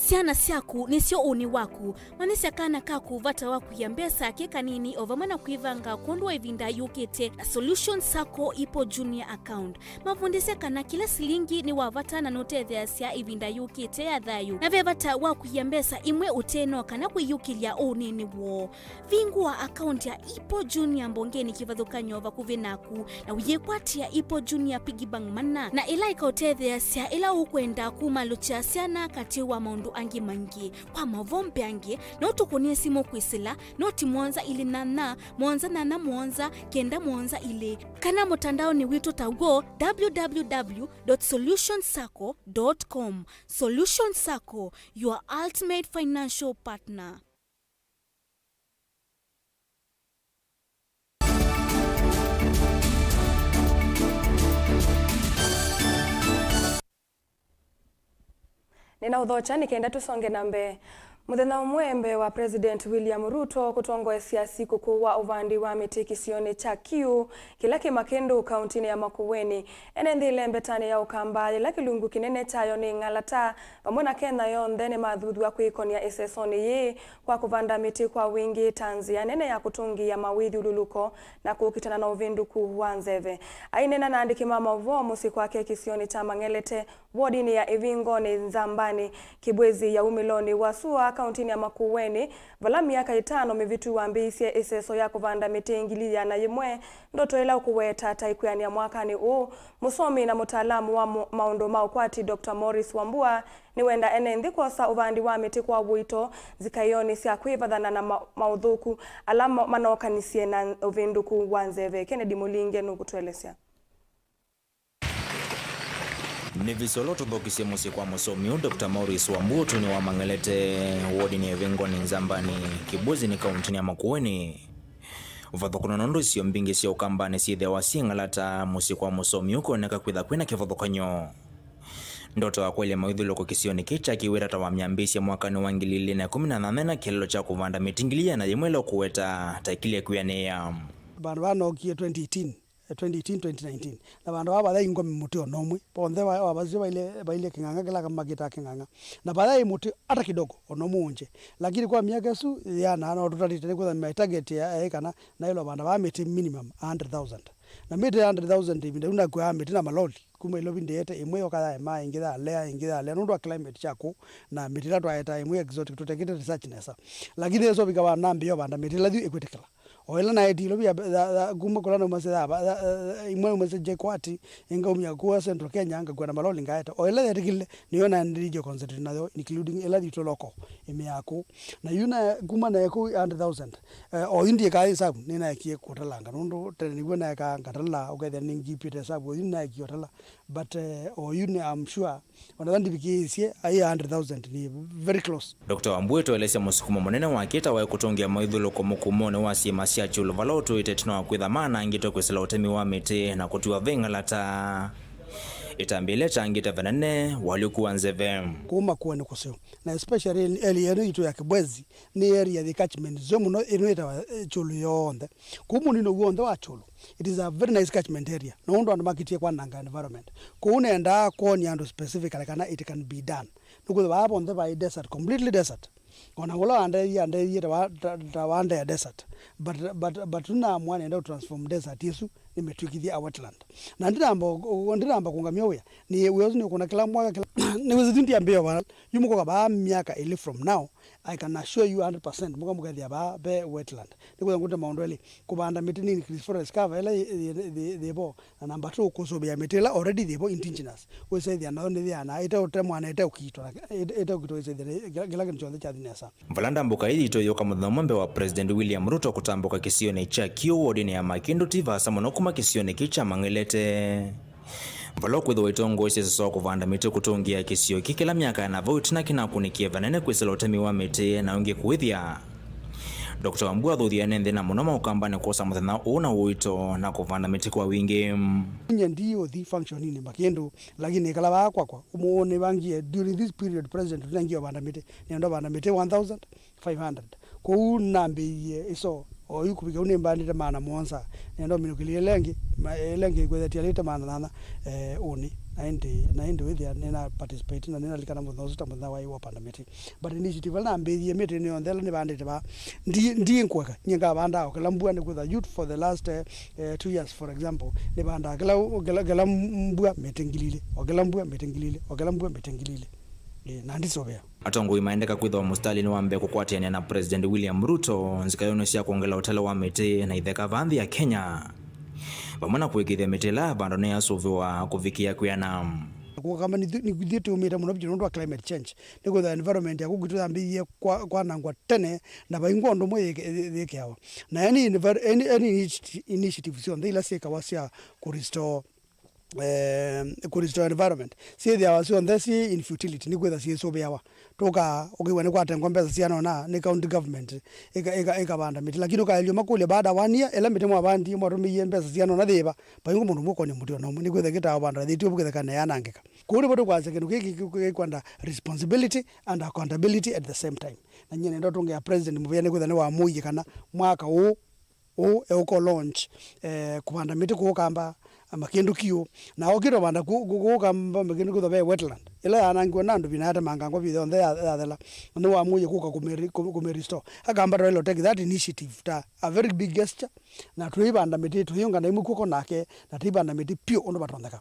Syana syaku nĩsyo ũnĩ waku. Manyĩsya kana kaku vata wa kũia mbesa ke kanini o vamwe na kwĩvanga kwondũ wa ĩvinda yũkĩte na Solution Sacco Ipo Junior Account. Mavundĩsye kana kĩla silingi nĩ wa vata na nũtetheeasya ĩvinda yũkĩte ya thayũ, na ve vata wa kũia mbesa imwe ũteno kana kwĩyũkĩlya ũnĩnĩ woo. Vingũa akaunti ya Ipo Junior mbongenĩ kĩvathũkany'o vakuvĩ naku, na ũyĩkwatĩa Ipo Junior Piggy Bank mana, na ĩla ĩkaũtetheeasya ĩla ũkwenda kumalũkya syana katĩ wa maũndũ angĩ maingĩ. Kwa maũvoo mbeange, no tũkũnĩe simũ kwĩsĩla noti mũonza ilĩ nyanya, mũonza nyanya mũonza, kenda mũonza ilĩ, kana mũtandaonĩ witũ ta w'o, w w w dot solution sacco dot com. Solution Sacco, your ultimate financial partner. Nĩnaũthokya nĩ kenda tũsonge na mbee. Mũthenya ũmwe mbee wa President William Ruto kũtongoesya sikũkũ wa ũvandi wa mĩtĩ kĩsionĩ kya Kiu, kĩla kĩ Makindu, kauntinĩ ya Makueni, ene nthĩ ĩlembetanĩ ya Ũkamba, yĩla kĩlungu kĩnene kyayo nĩ Ng'alata, vamwe na Kenya yonthe nĩmathuthw'a kwĩkonia ĩsesonĩ yĩĩ kwa kũvanda mĩtĩ kwa wingĩ ta nzĩa nene ya kũtũngĩĩa mawĩthyũlũlũko na kũkitana na ũvĩndũku wa nzeve. Aineena na andĩki ma maũvoo mũsyĩ kwake kĩsionĩ kya Mang'elete, wodinĩ ya Ĩvingoni Nzambanĩ, Kĩbwĩzi ya umĩlonĩ wa sua, kauntinĩ ya Makueni, vala myaka ĩtano mĩvĩtu wambĩĩisye ĩseso ya kũvanda mĩtĩ ngili ĩana yĩmwe, ndoto ĩla ũkũweta ta ĩkwĩanĩa mwakanĩ ũũ. Mũsomi na mũtaalamu wa mo-, maũndũ ma ũkwati, Doctor Morris Wambua, nĩwenda ene nthĩ kwosa ũvandi wa mĩtĩ kwa ũito nzikaĩonĩ sya kwĩvathana na ma-, maũthũku ala ma-, manokanisye na ũvĩndũku wa nzeve. Kennedy Mũlinge nũkũtũelesya. Nĩ visa ũla ũtũthokisye mũsyĩ kwa mũsomi ũũ, Doctor Maurice Wambua, ũtũnĩ wa Mang'elete, wodinĩ ya Ĩvingoni Nzambanĩ, Kĩbwĩzinĩ, kauntinĩ ya Makueni. Vathũkũna nũndũ isio mbingĩ sya Ũkambanĩ syĩthĩawa syĩ Ng'alata, mũsyĩ kwa mũsomi ũũ kwoneka kwĩtha kwĩna kĩvathũkany'o. Ndoto ya kũelya mawĩthyũlũlũko kĩsionĩ kĩĩ kyakiw'e tata wa myambĩĩsya mwakanĩ wa ngili ilĩ na ĩkũmi na nyanya na kĩeleelo kya kũvanda mĩtĩ ngili ĩana yĩmwe ĩla ũkũweta ta ĩkilye kwĩanĩĩa. Vandũ vaa nookie twenty eighteen, eh, twenty eighteen, twenty nineteen. Na vandũ vaa vayaĩ ngome mũtĩ o na ũmwe. Vonthe wa, wa vasyo vailye, vailye kĩng'ang'a kĩla makĩtaa kĩng'ang'a. Na vayaĩ mũtĩ ata kidogo o na ũmwe ũngye. Lakini kwa myaka ĩsu yĩana, no tũtatĩte nĩ kwĩtha my target ya, yaĩ kana naĩlwe vanda vaa mĩtĩ minimum a hundred thousand. Na mĩtĩ ya hundred thousand ĩvinda yĩu nakuaa mĩtĩ na maloli. Kuma Ilovi ndĩete ĩmwe yoka yaema, ĩngĩ yalea, ĩngĩ yalea, nũndũ wa climate kya kũu, na mĩtĩ ĩla twaetaa ĩmwe exotic, tũtekĩte research nesa. Lakini ĩsu vika wa nambĩĩa ũvanda mĩtĩ ĩla yu ĩkwĩtĩkĩla. O ĩla naetie Ilovi ya, ya, ya, kuma kũla naumasya ya, ya, ya, ĩmwe naumasya J K U A T, ĩngaumya kũa Central Kenya, ngakua na maloli ngaeta. O ĩla yetĩkĩlile, nĩyo naendeeie concentrate nayo, including ĩla yitũ local, ĩmĩ ya kũu. Na yu na, kuma nae kũu hundred thousand, eh, o yu ndiĩkaa ĩsavu, nĩnaekie kũtalanga, nũndũ tene nĩw'o naekaa ngatala, ũkethĩa nĩngipĩte ĩsavu, o yu nĩnaekie ũtala. But, eh, o yu nĩ, I'm sure, ona ĩla ndivikĩĩsye, aĩ a hundred thousand nĩ very close. Doctor Wambua ũtũelesya mũsukumo mũnene wake ta waĩ kũtũngĩa mawĩthyũlũlũko mũkumonĩ wa syĩma sya kyũlũ vala ũtũĩte ĩtina wa kwĩtha maanangĩtwe kwĩsĩla ũtemi wa mĩtĩ na kũtiwa ve Ng'alata. Ĩtambya ĩla ĩtangĩte vanene walyũku wa nzeve. Kuma kũa nĩ kũseo, na especially area ĩno yitũ ya Kĩbwezi, nĩ area yĩ catchment nzeo mũno, ĩno ĩtawa, eh, Kyũlũ yonthe. Kũu mũnino w'onthe wa Kyũlũ, it is a very nice catchment area. Na ũndũ andũ makĩtie kwananga environment. Kũu nendaa kwonia andũ specifically kana it can be done. Nĩkwĩthĩwa vaa vonthe vaĩ desert, completely desert. Ona ũla wandeethie, andeethie ta wa, ta, ta wandea desert. But, but, but tũnaamua nenda kũ transform desert ĩsu nĩmĩtw'ĩkĩthye a wetland. Na ndinamba, ndinamba kũngamya wĩa. Nĩ wĩa ũsu nĩũkũna kĩla mwaka, kĩla, nĩwĩsĩ tu ndiambĩĩa vaa. Yu mũkoka vaa myaka ĩlĩ from now, I can assure you hundred percent, mũka mũkethĩa vaa ve wetland. Nĩkwĩthĩwa ngũte maũndũ elĩ, kũvanda mĩtĩ nĩ increase forest cover ĩla yĩ, yĩ, yĩ, yĩ vo, na namba two, kũsũvĩa mĩtĩ ĩla already yĩ vo indigenous. Wĩsethĩa nayo nĩyĩana, ĩteũtemwa na ĩteũkitwa, na ĩte-, ĩteũkitwa wĩsethĩa nĩ kĩla, kĩla kĩndũ kyonthe kyathi nesa. Vala ndambũka ĩĩ yitũ yũka mũthenya ũmwe mbee wa President William Ruto kũtambũka kĩsionĩ kya Kiu wodinĩ ya Makindu ti vaasa mũno kuma kĩsionĩ kĩĩ kya Mang'elete. Vala ũkwĩthĩwa itongoesye sasa wa kũvanda mĩtĩ kũtũngĩa kĩsio kĩ kĩla myaka ĩana vau ĩtina kĩnakũnĩkie vanene kwĩsĩla ũtemi wa mĩtĩ na ũngĩ kũĩthya. Doctor Wambua athũthie ene nthĩ na mũno ma Ũkambanĩ kwosa mũthenya ũũ na ũito na kũvanda mĩtĩ kwa wingĩ. Nye ndiũthi functioninĩ Makindu, lakini nĩkala vaa kwakwa, ũmũnĩvangie during this period president tũnengie ũvanda mĩtĩ, nĩenda ũvanda mĩtĩ one thousand five hundred. Kwoou nambĩĩie ĩsoo, o yu kũvika yu nĩmbandĩte maana mũonza, nĩenda ũminũkĩlye ĩla ĩngĩ, ma-, ĩla ĩngĩ ĩkwĩthĩa tialĩte maana nyanya, eh, ũnĩ. Na ĩndĩ, na ĩndĩ wĩthĩa nĩna participate na nĩnalikana mũthenya ũsu ta mũthenya waĩ wa panda mĩtĩ. But initiative ĩla nambĩĩie mĩtĩ nĩ yonthe ĩla nĩvandĩte vaa. Ndi, ndi nkweka, nyie ngavanda o kĩla mbua nĩkwĩtha youth for the last, eh, eh, two years, for example, nĩvandaa kĩla, kĩla, kĩla mbua mĩtĩ ngili ilĩ, o kĩla mbua mĩtĩ ngili ilĩ, o kĩla mbua mĩtĩ ngili ilĩ. Ĩĩ, na ndisũvĩa. Atongoi maendeka kwĩthĩwa mũsitalĩnĩ wa mbee kũkwatĩanĩa na President William Ruto nzikaĩonĩ sya kwongela ũtalo wa mĩtĩ na itheka vaa nthĩ ya Kenya, vamwe na kũĩkĩĩthya mĩtĩ ĩla vandũ nĩyasũvĩwa kũvikĩa kwĩana. Kũkamba nĩ ithyĩ, nĩ ithyĩ tũũmĩte mũno vyũ nũndũ wa climate change. Nĩkwĩthĩwa environment ya kũu kwitũ yambĩĩie kwa-, kwanangwa tene, na vaingwa ũndũ ũmwe yĩke-, yĩ-, yĩkĩawa. Na any envir-, any, any initi-, initiative syonthe ila syĩkawa sya kũ restore, eh, kũ restore environment, syĩthĩawa syonthe syĩ in futility, nĩkwĩthĩwa syĩsũvĩawa. Tũka ũkĩw'a nĩkwatengwa mbesa siana ũna nĩ county government, ĩka-, ĩka-, ĩkavanda mĩtĩ. Lakini ũkaelyo makũlya, baada one year, ĩla mĩtĩ mwavandie, mwatũmĩie mbesa siana ũna yĩva? Vaingwa mũndũ ũmwe ũkwona mũtĩ ona ũmwe, nĩkwĩthĩwa kĩtaa ũvanda, ĩthĩtw'e ũvukĩtheka na yanangĩka. Kwoou nĩvo tũkwasya kĩndũ kĩĩ kĩ-, kĩ-, kĩkwenda responsibility and accountability at the same time. Na nyie nenda ũtũngĩa President mũvea nĩkwĩthĩwa nĩwamũie kana mwaka ũũ, ũũ eũko launch, eh, kũvanda mĩtĩ kũũ Kamba, Makĩndũ Kiũ. Na okĩte ũvanda kũ-, kũ-, kũũ Kamba Makĩndũ Kiũ ve wetland. Ĩla yanangiwe na andũ vina yatemangangwa vyũ yonthe ya-, yathela. Na nĩwamũie kũka kũmĩ-, kũmĩ-, kũmĩ restore. Akamba tweloteki that initiative ta a very big gesture. Na tũivanda mĩtĩ, tũiũngana imwe kw'oko nake, na tũivanda mĩtĩ pyũ ũndũ vatonyeka.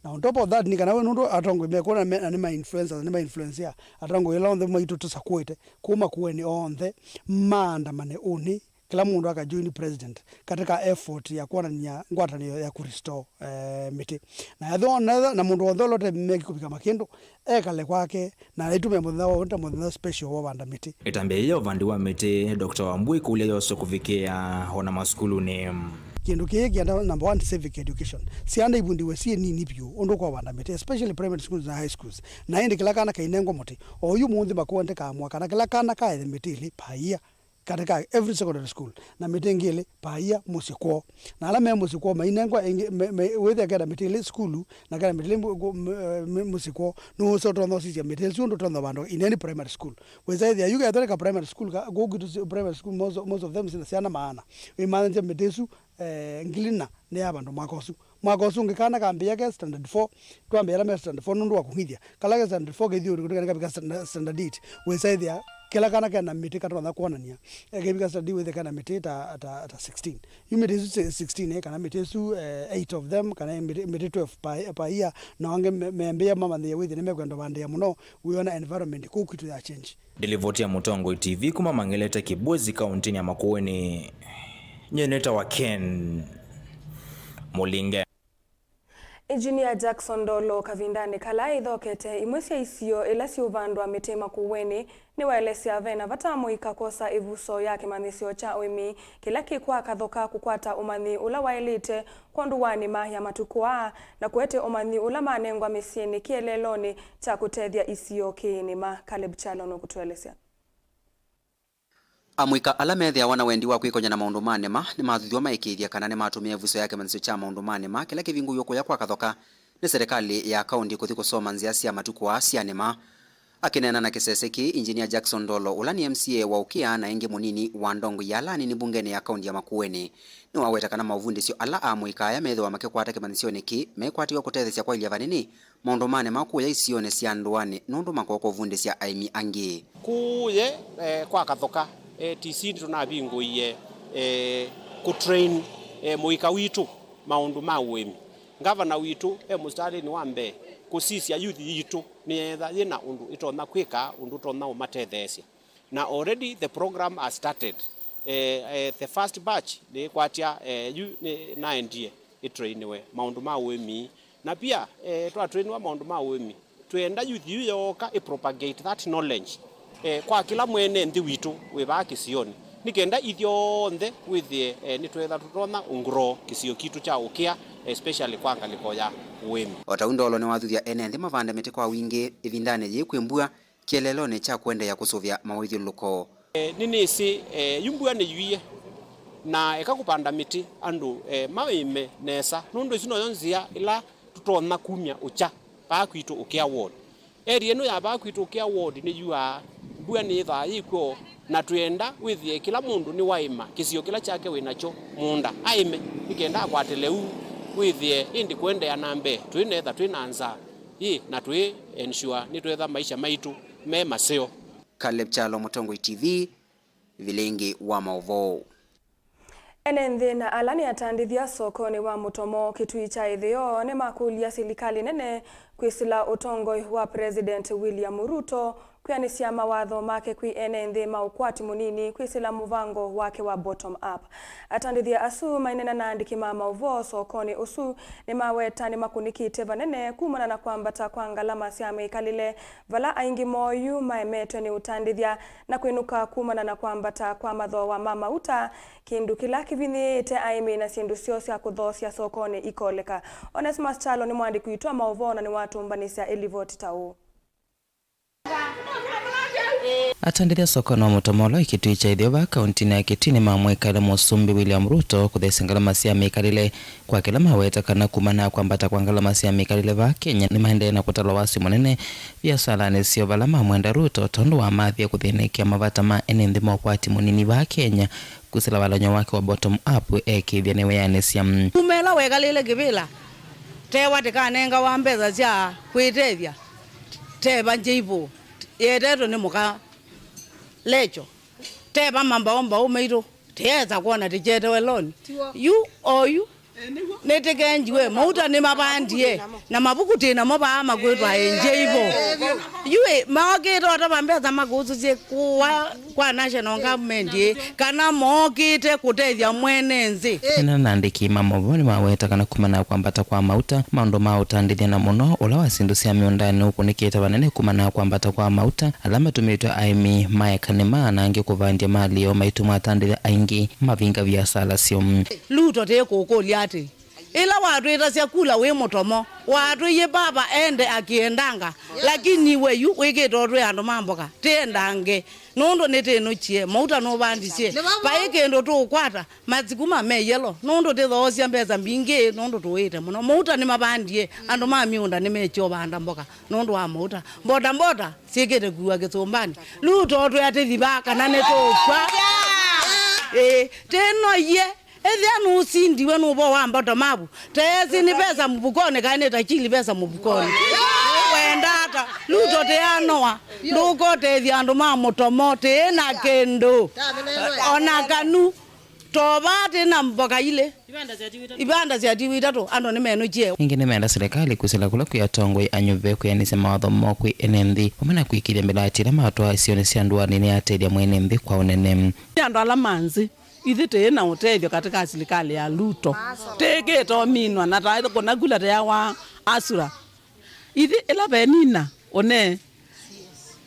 Na on top of that, nĩ kana we nũndũ atongoi mekwona me, na nĩ ma influencers, nĩ ma influencia, atongoi ĩla onthe maitũ tũsakũĩte kuma Makueni onthe maandamane ũnĩ, kĩla mũndũ akajoin president katika effort ya kwonania ngwatanĩo ya kũ restore, eh, mĩtĩ. Na ethĩwa, na, na mũndũ wonthe ũlote meki kũvika Makĩndũ, ekale kwake, na aitume mũthenya wa ta mũthenya special wa vanda mĩtĩ. Ĩtambya yĩĩ ya ũvandi wa mĩtĩ, Doctor Wambui kũlya yose kũvikĩa ona masukulunĩ. Kĩndũ kĩĩ kĩenda number one, civic education. Syana ivundiwe syĩ nini vyũ ũndũ kwa vanda mĩtĩ, especially primary schools na high schools. Na ĩndĩ kĩla kana kainengwa mũtĩ. O yu mũnthĩ Makueni kaamua kana kĩla kana kaethe mĩtĩ ĩlĩ per year katika every secondary school, na mĩtĩ ĩngĩ ĩlĩ per year mũsyĩ kwoo. Na ala me mũsyĩ kwoo mainengwa ĩngĩ, me, me, wĩthĩa kena mĩtĩ ĩlĩ sukulu, na kena mĩtĩ ĩlĩ mu-, ku-, mu-, eh, mu-, mũsyĩ kwoo, nũũsa ũtonya ũsisya mĩtĩ ĩsu ũndũ ũtonya vandũ in any primary school. Wĩsa ĩthĩa yu kethĩwa nĩ ka primary school, ka, kũu kwitũ si-, primary school, most, most of them sina syana maana. Wĩmanyĩsya mĩtĩ ĩsu, eh, ngili na nĩ ya vandũ mwaka ũsu. Mwaka ũsu ũngĩ kana kambĩĩa ke standard four, twambĩĩa ala me standard four nũndũ wa kũng'ithya. Kala ke standard four kĩthiũrũko kĩu kavika standard, standard eight, wĩsa ĩthĩa kĩla kana kena mĩtĩ katonya kwonania. Ekĩvika standard eight wĩthĩa kena mĩtĩ ta, ta, ta sixteen. Yu mĩtĩ ĩsu si-, sixteen, eh, kana mĩtĩ ĩsu, eh, eight of them, kana mĩtĩ, mĩtĩ twelve per, per year, na angĩ me-, membĩĩa mamanyĩe wĩthĩa nĩmekwenda vandĩa mũno, wĩona environment kũu kwitũ ya change. Ndilivoti ya Mũtongoi T V kuma Mang'elete Kibwezi, kaũntĩnĩ ya Makueni. Nyie nĩtawa Ken Mũlinge. Engineer Jackson Ndolo kavindanĩ kala ĩthokete, imwe sya isio ila siũvandwa mĩtĩ Makueni, nĩwaelesya vena vata mũika kwosa ĩvuso ya kĩmanyĩsyo kya ũĩmi kĩla kĩ kwa Kathoka kũkwata ũmanyi ũla waĩlĩte kwondũ wa nĩma ya matukũ aa, na kũete ũmanyi ũla manengwa mĩsyĩnĩ kĩeleelonĩ kya kũtethya isio kĩnĩma. Caleb Kyalo nũkũtũelesya. Amũika ala methĩawa na wendi wa kwĩkony'a na maũndũ ma nĩma nĩmathuthw'a maĩkĩĩthya kana nĩmatũmĩa ĩvuso ya kĩmanyĩsyo kya maũndũ ma nĩma kĩla kĩvingũiwe kũya kwa Kathoka nĩ serĩkalĩ ya kaũntĩ kũthi kũsoma nzĩa sya matukũ aa sya nĩma. Akĩneena na kĩsese kĩĩ, Engineer Jackson Ndolo, ũla nĩ M C A wa Ũkĩa na ĩngĩ mũnini wa ndongoi ya ala anini mbungenĩ ya kaũntĩ ya Makueni, nĩwaweta kana maũvundĩsyo ala amũika aya methĩwa makĩkwata kĩmanyĩsyonĩ kĩĩ mekwatĩwa kũtetheesya kwaĩlya vanini maũndũ ma nĩma kũya isionĩ sya ndũanĩ nũndũ makooka ũvundĩsya aĩmi angĩ. Kũye, eh, kwa Kathoka, eh, T C nĩtũnavingũie, eh, kũtrain, eh, mũika witũ maũndũ ma ũĩmi. Ngavana witũ e mũsitalĩnĩ wa mbee kũsisya youth yitũ nĩyetha yĩna ũndũ ĩtonya kwĩka, ũndũ ũtonya ũmatetheesya. Na already the program has started. Eh, eh, the first batch nĩkwatya, eh, yu nĩ naendie ĩtrainiwe maũndũ ma ũĩmi. Na pia, eh, twatrainiwa maũndũ ma ũĩmi, twĩenda youth yu yooka ĩ propagate that knowledge, eh, kwa kĩla mwene nthĩ witũ wĩ vaa kĩsionĩ, nĩ kenda ithyonthe wĩthĩe, eh, nĩtwetha tũtonya ũgrow kĩsio kitũ kya Ũkĩa, especially kwa ngalĩko ya ũĩmi. O ta ũu Ndolo nĩwathuthya ene nthĩ mavande mĩtĩ kwa wingĩ ĩvindanĩ yĩĩ kwĩ mbua, kĩeleelonĩ kya kũendeea kũsũvĩa mawĩthyũlũlũko. E, nĩnĩsĩ, e, yu mbua nĩyuie, na eka kũvanda mĩtĩ andũ, e, maĩme nesa, nũndũ ĩsu noyo nzĩa ĩla tũtonya kumya ũkya vaa kwitũ Ũkĩa ward. Area ĩno ya vaa kwitũ Ũkĩa ward nĩyuaa, mbua nĩyĩthaa yĩ kw'o, na twĩenda wĩthĩe kĩla mũndũ nĩwaĩma kĩsio kĩla kyake wĩ nakyo mũũnda, aĩme, nĩ kenda akwate lĩu Wĩthĩe ĩndĩ kũendeea na mbee, twĩnetha twĩ na nza ĩ, na twĩ ensure nĩtwetha maisha maitũ me maseo. Caleb Kyalo, Mũtongoi T V, Vilingi wa Maũvoo. Ene nthĩ na ala nĩ atandĩthya sokonĩ wa Mũtomo Kĩtui kya Ĩtheo nĩmakũlya silikalĩ nene kwĩsĩla ũtongoi wa President William Ruto kwĩanĩsya mawatho make kwĩ ene nthĩ ma ũkwati mũnini kwĩsĩla mũvango wake wa bottom up. Atandĩthya asu maineena na andĩki ma maũvoo sokonĩ ũsu nĩmaweta nĩmakũnĩkĩte vanene kumana na kwambata kwa ngalama sya mĩkalĩle, vala aingĩ moo yu maemetwe nĩ ũtandĩthya na kwĩnũka kumana na kwambata kwa mathooa ma mauta, kĩndũ kĩla kĩvinyĩĩte aĩmi na syĩndũ syoo sya kũthoosya sokonĩ ikoleka. Onesmus Kyalo nĩ mwandĩki witũ wa maũvoo na nĩwatũmbanĩsya ĩlivoti ta ũũ. Atandĩthya sokonĩ wa Mũtomo ũla wĩ Kĩtui kya Ĩtheo vaa kauntinĩ ya Kĩtui nĩmamwĩkaĩle Mũsumbĩ William Ruto kũthesya ngalama sya mĩkalĩle kwa kĩla maweta kana kumana na kwambata kwa ngalama sya mĩkalĩle vaa Kenya nĩmaendee na kũtalwa wasyo mũnene viasalanĩ syoo vala mamwenda Ruto tondũ wamathie kũthĩnĩkĩa mavata ma ene nthĩ ma ũkwati mũnini vaa Kenya kwĩsĩla valany'o wake wa bottom up ekĩĩthya nĩwĩanĩsya. Kuma ĩla wekalĩle kĩvĩla, tewa tĩkanengawa mbesa sya kwĩtethya, teva njĩivo yetetwe nĩ mũka lecho, teva mambaũmbaũ maitũ, tĩyesa kwona tĩkyetewe loan. Yu oyu nĩtĩkenjiwe, mauta nĩmavandie, na mavuku tĩ namo vaa makwĩtwa enjeivo. Yu ĩ, maokĩte otava mbesa makũsũsye kũwa kwa national government ĩ, kana mookĩte kũtethya mwene nthĩ. Ena na andĩki ma maũvoo nĩmaweta kana kumana na kwambata kwa mauta, maũndũ ma ũtandĩthya na mũno ũla wa syĩndũ sya mĩũndanĩ ũkũnĩkĩte vanene kumana na kwambata kwa mauta ala matũmĩtwe aĩmi maeka nĩ maanange kũvandya mali yoo maitũma atandĩthya aingĩ mavinga viasala syoo. Luto tĩkũkũlya atĩ, ĩla watwĩtasya kula wĩ Mũtomo, watwĩie vava ende akĩendanga, lakini we yu wĩkĩte ũtwĩ andũ ma mboka, tĩendange, nũndũ nĩtĩnũkie, mauta nũvandisye, vai kĩndũ tũũkwata, mathukuma me yellow, nũndũ tĩthoosya mbesa mbingĩ, nũndũ tũĩte mũno. Mauta nĩmavandie, andũ ma mĩũnda nĩmekyo vanda mboka, nũndũ wa mauta. Mbota mbota syĩkĩte kuwa kĩsũmbanĩ. Luto twĩ atĩthi vaa kana nĩtũũkw'a? Ĩĩ, tĩnoie. Ethĩa nũsindiwe nĩ ũvoo wa mboto mavu, teesi nĩ pesa mũvukonĩ kaĩ nĩ takili pesa mũvukonĩ? Wenda ata? Luto tĩanoa, ndũkotethya andũ ma Mũtomo, tĩĩ na kĩndũ. Ona kanu, tovaa tĩ na mboka ilĩ. Ivanda syatiwa itatũ, andũ nĩmenũkie. Ĩngĩ nĩmenda silikalĩ kwĩsĩla kũla kwĩ atongoi anyuve kwĩanĩsya mawatho moo kwĩ ene nthĩ, vamwe na kwĩkĩĩthya mĩlati ĩla matwaa isionĩ sya ndũanĩ nĩyatethya mwene nthĩ kwa ũnene. Nĩ andũ ala ma nzĩ. Ithyĩ tĩĩ na ũtethyo katĩ ka silikalĩ ya Ruto. Tĩĩkĩte ũminwa na taĩ kũna kula teawa asura. Ithyĩ ĩla venina one,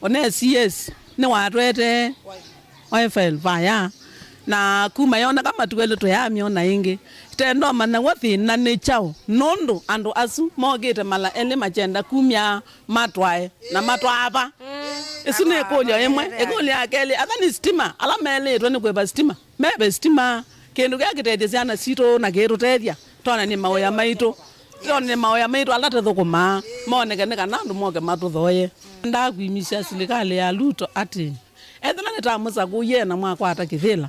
one C S nĩwatwetee O F L vaya. Na kuma yoneka matuelũ tũyamyona ĩngĩ. Tendoma naw'o thĩna nĩ kyaũ? Nũndũ andũ asu mokĩte mala elĩ makyenda kumya matwae na matwaa va? Ĩsu nĩ ĩkũlyo ĩmwe. Ĩkũlyo ya kelĩ, atha nĩ sitima ala melĩtwe nĩ kũĩva sitima? Meve sitima, kĩndũ kĩla kĩtethya syana sitũ na kĩtũtethya, twonany'e maũya maitũ, twonany'e maũya maitũ ala tũthũkũmaa, moneke nĩ kana andũ moke matũthoye. Ndakwĩmisya silikalĩ ya Ruto atĩ, ethĩwa nĩtamũsakũie na mwakwata kĩvĩla,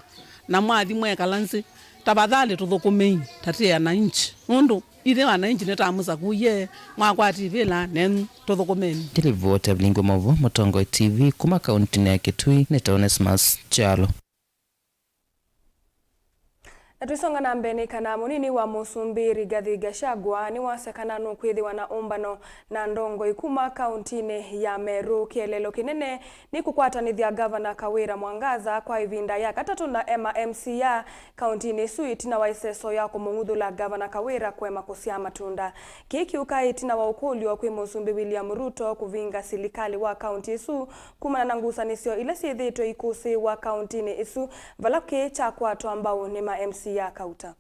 na mwathi mwekala nzĩ, tafadhali tũthũkũmei ta twĩ wananchi, nũndũ ithyĩ wananchi nĩtamũsakũie, mwakwata ĩvĩla nenyu, tũthũkũmeni. Ndilivota Vilingi wa Maũvoo, Mũtongoi T V, kuma kauntinĩ ya Kitui, nĩ ta Onesmus Kyalo. Na tũisonga na mbee, nĩ kana mũnini wa mũsumbĩ Rigathi Gachagua nĩwasya kana nũkwĩthĩwa na ũmbano na ndongoi kuma kauntinĩ ya Meru. Kĩeleelo kĩnene nĩ kũkwatanĩthya Ngavana Kawira Mwangaza kwa ĩvinda ya katatũ na ema M C A kauntinĩ ĩsu ĩtina wa ĩseso ya kũmũng'uthũla Ngavana Kawira kũema kũsyaa matunda. Kĩĩ kĩũka ĩtina wa ũkũlyo kwĩ Mũsumbĩ William Ruto kũvinga silikalĩ wa kaunti ĩsu kumana na ngusanĩsyo ila syĩthĩĩtwe ikũsĩĩwa kauntinĩ ĩsu, vala kĩĩ kyakwatwa mbau nĩ ma M C A kauta.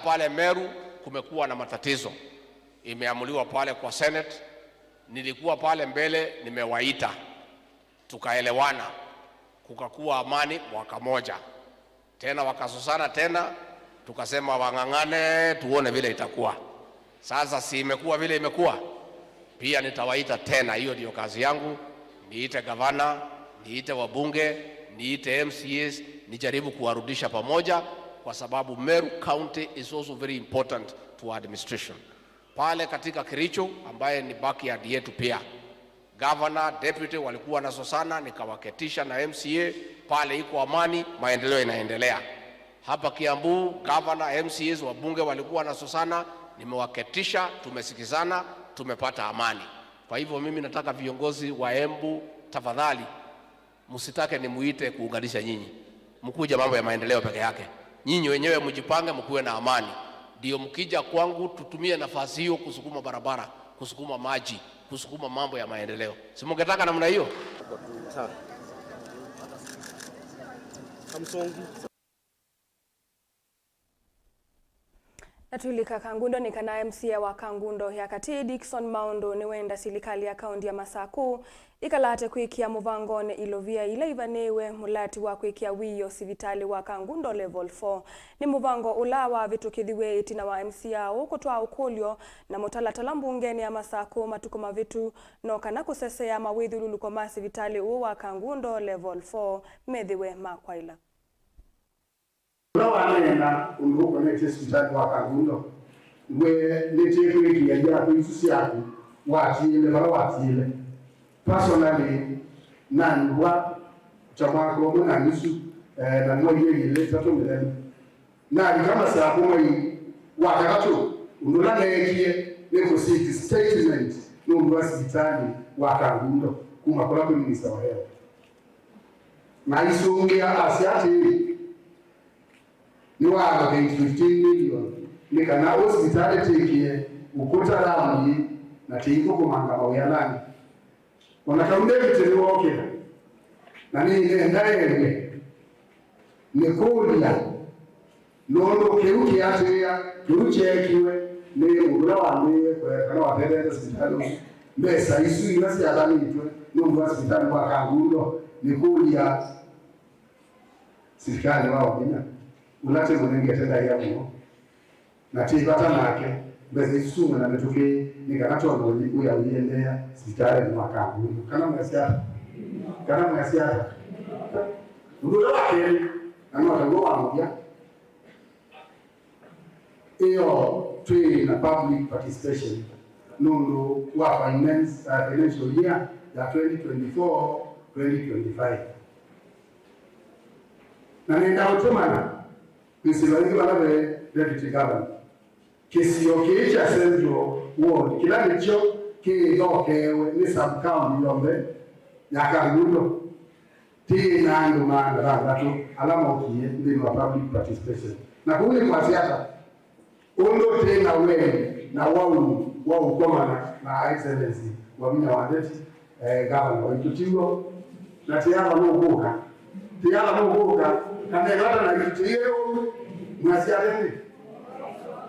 Pale Meru kumekuwa na matatizo, imeamuliwa pale kwa Senate. Nilikuwa pale mbele, nimewaita, tukaelewana, kukakuwa amani mwaka moja. Tena wakazozana tena, tukasema wang'ang'ane, tuone vile itakuwa. Sasa si imekuwa vile imekuwa? Pia nitawaita tena, hiyo ndio kazi yangu. Niite gavana, niite wabunge, niite M C As, nijaribu kuwarudisha pamoja, kwa sababu Meru County is also very important to our administration. Pale katika Kericho, ambaye ni backyard yetu pia, governor, deputy walikuwa wanazozana, nikawaketisha na M C A, pale iko amani, maendeleo inaendelea. Hapa Kiambu, governor, M C As, wabunge walikuwa wanazozana, nimewaketisha, tumesikizana, tumepata amani. Kwa hivyo mimi nataka viongozi wa Embu, tafadhali, msitake nimuite kuunganisha nyinyi. Mkuje mambo ya maendeleo peke yake. Nyinyi wenyewe mjipange, mkuwe na amani. Ndio mkija kwangu, tutumie nafasi hiyo kusukuma barabara, kusukuma maji, kusukuma mambo ya maendeleo. Si mungetaka namna hiyo? Sawa. Kamsongi. Na twĩlika Kangundo, nĩ kana M C A wa Kangundo ya Katĩ, Dickson Maũndũ, nĩwenda silikalĩ ya kaũntĩ ya Masaku ĩkalate kwĩkĩa mũvangonĩ ilovia ila ivanĩĩwe mũlati wa kwĩkĩa wĩoo sivitalĩ wa Kangundo Level four. Nĩ mũvango ũla wavĩtũkĩthiw'e ĩtina wa M C A ũũ kũtwaa ũkũlyo na mũtalatala mbungenĩ ya Masaku matukũ mavĩtu, no kana kũsesea mawĩthyũlũlũko ma sivitalĩ ũũ wa Kangundo Level four methĩwe ma kwaĩla. Ũla waneena ũndũ ũkonetye sivitalĩ wa Kangundo, we nĩtĩkwĩkĩa iatũ isu syaku watiĩle vala watiĩle. Personally, nanyuvwa ta mwaka ũmwe na nusu, eh, na mwei ĩlĩ ĩtatũ mĩthelu. Nalika Masaku mwei wa katatũ, ũndũ ũla neekie nĩ kũseek statement nũndũ wa sivitalĩ wa Kangundo kuma kũla kwĩ minista wa health. Na aisũngĩa asya atĩĩ, nĩwa allocate fifteen million nĩ kana ũsivitalĩ tĩkĩe ũkũta lamu yĩ na tĩithũkũmanga mawĩananĩ. O na kau David nĩwookĩla, na nĩnenda ew'e nĩkũlya, nũndũ kĩu kĩatĩĩa, kĩu kyeekiwe nĩ ũndũ ũla wambĩĩe kũeka kana watetheete sivitalĩ ũsu. Mbesa isu ila syathanĩtwe nũndũ wa sivitalĩ wa Kangundo, nĩkũlya, sivitalĩ wa Wavinya, ũla tĩmũnengete ndaĩa mũno, na twĩ vata nake, mbesa isu sumwe na mĩtũkĩ nĩ kana twone ũthi wĩa ũiendeea sivitalĩnĩ wa Kangundo. Kana mwĩasya ata? Kana mwĩasya ata? Ũndũ ũla wa kelĩ, na no taw'o wa mũthya, ĩyo twĩ na public participation nũndũ wa finance, uh, financial year ya twenty twenty-four, twenty twenty-five. Na nenda ũtũmana kwĩsĩla ĩngĩ vala ve Deputy Governor. Kĩsio kĩĩ kya Central Ward, kĩla nĩkyo kĩthokeewe nĩ sub-county yonthe ya Kangundo, tĩ na andũ maana thanthatũ ala mokie nthĩnĩ wa public participation. Na kũu nĩ kwasya ata? Ũndũ tĩ na wendi na wau wa ũkomana na Excellency Wavinya wa Ndeti, eh, Gavana waitũ, tiw'o? Na tĩala nũkũka, tĩala nũkũka, kana ĩvata na itĩĩo mwasya nĩ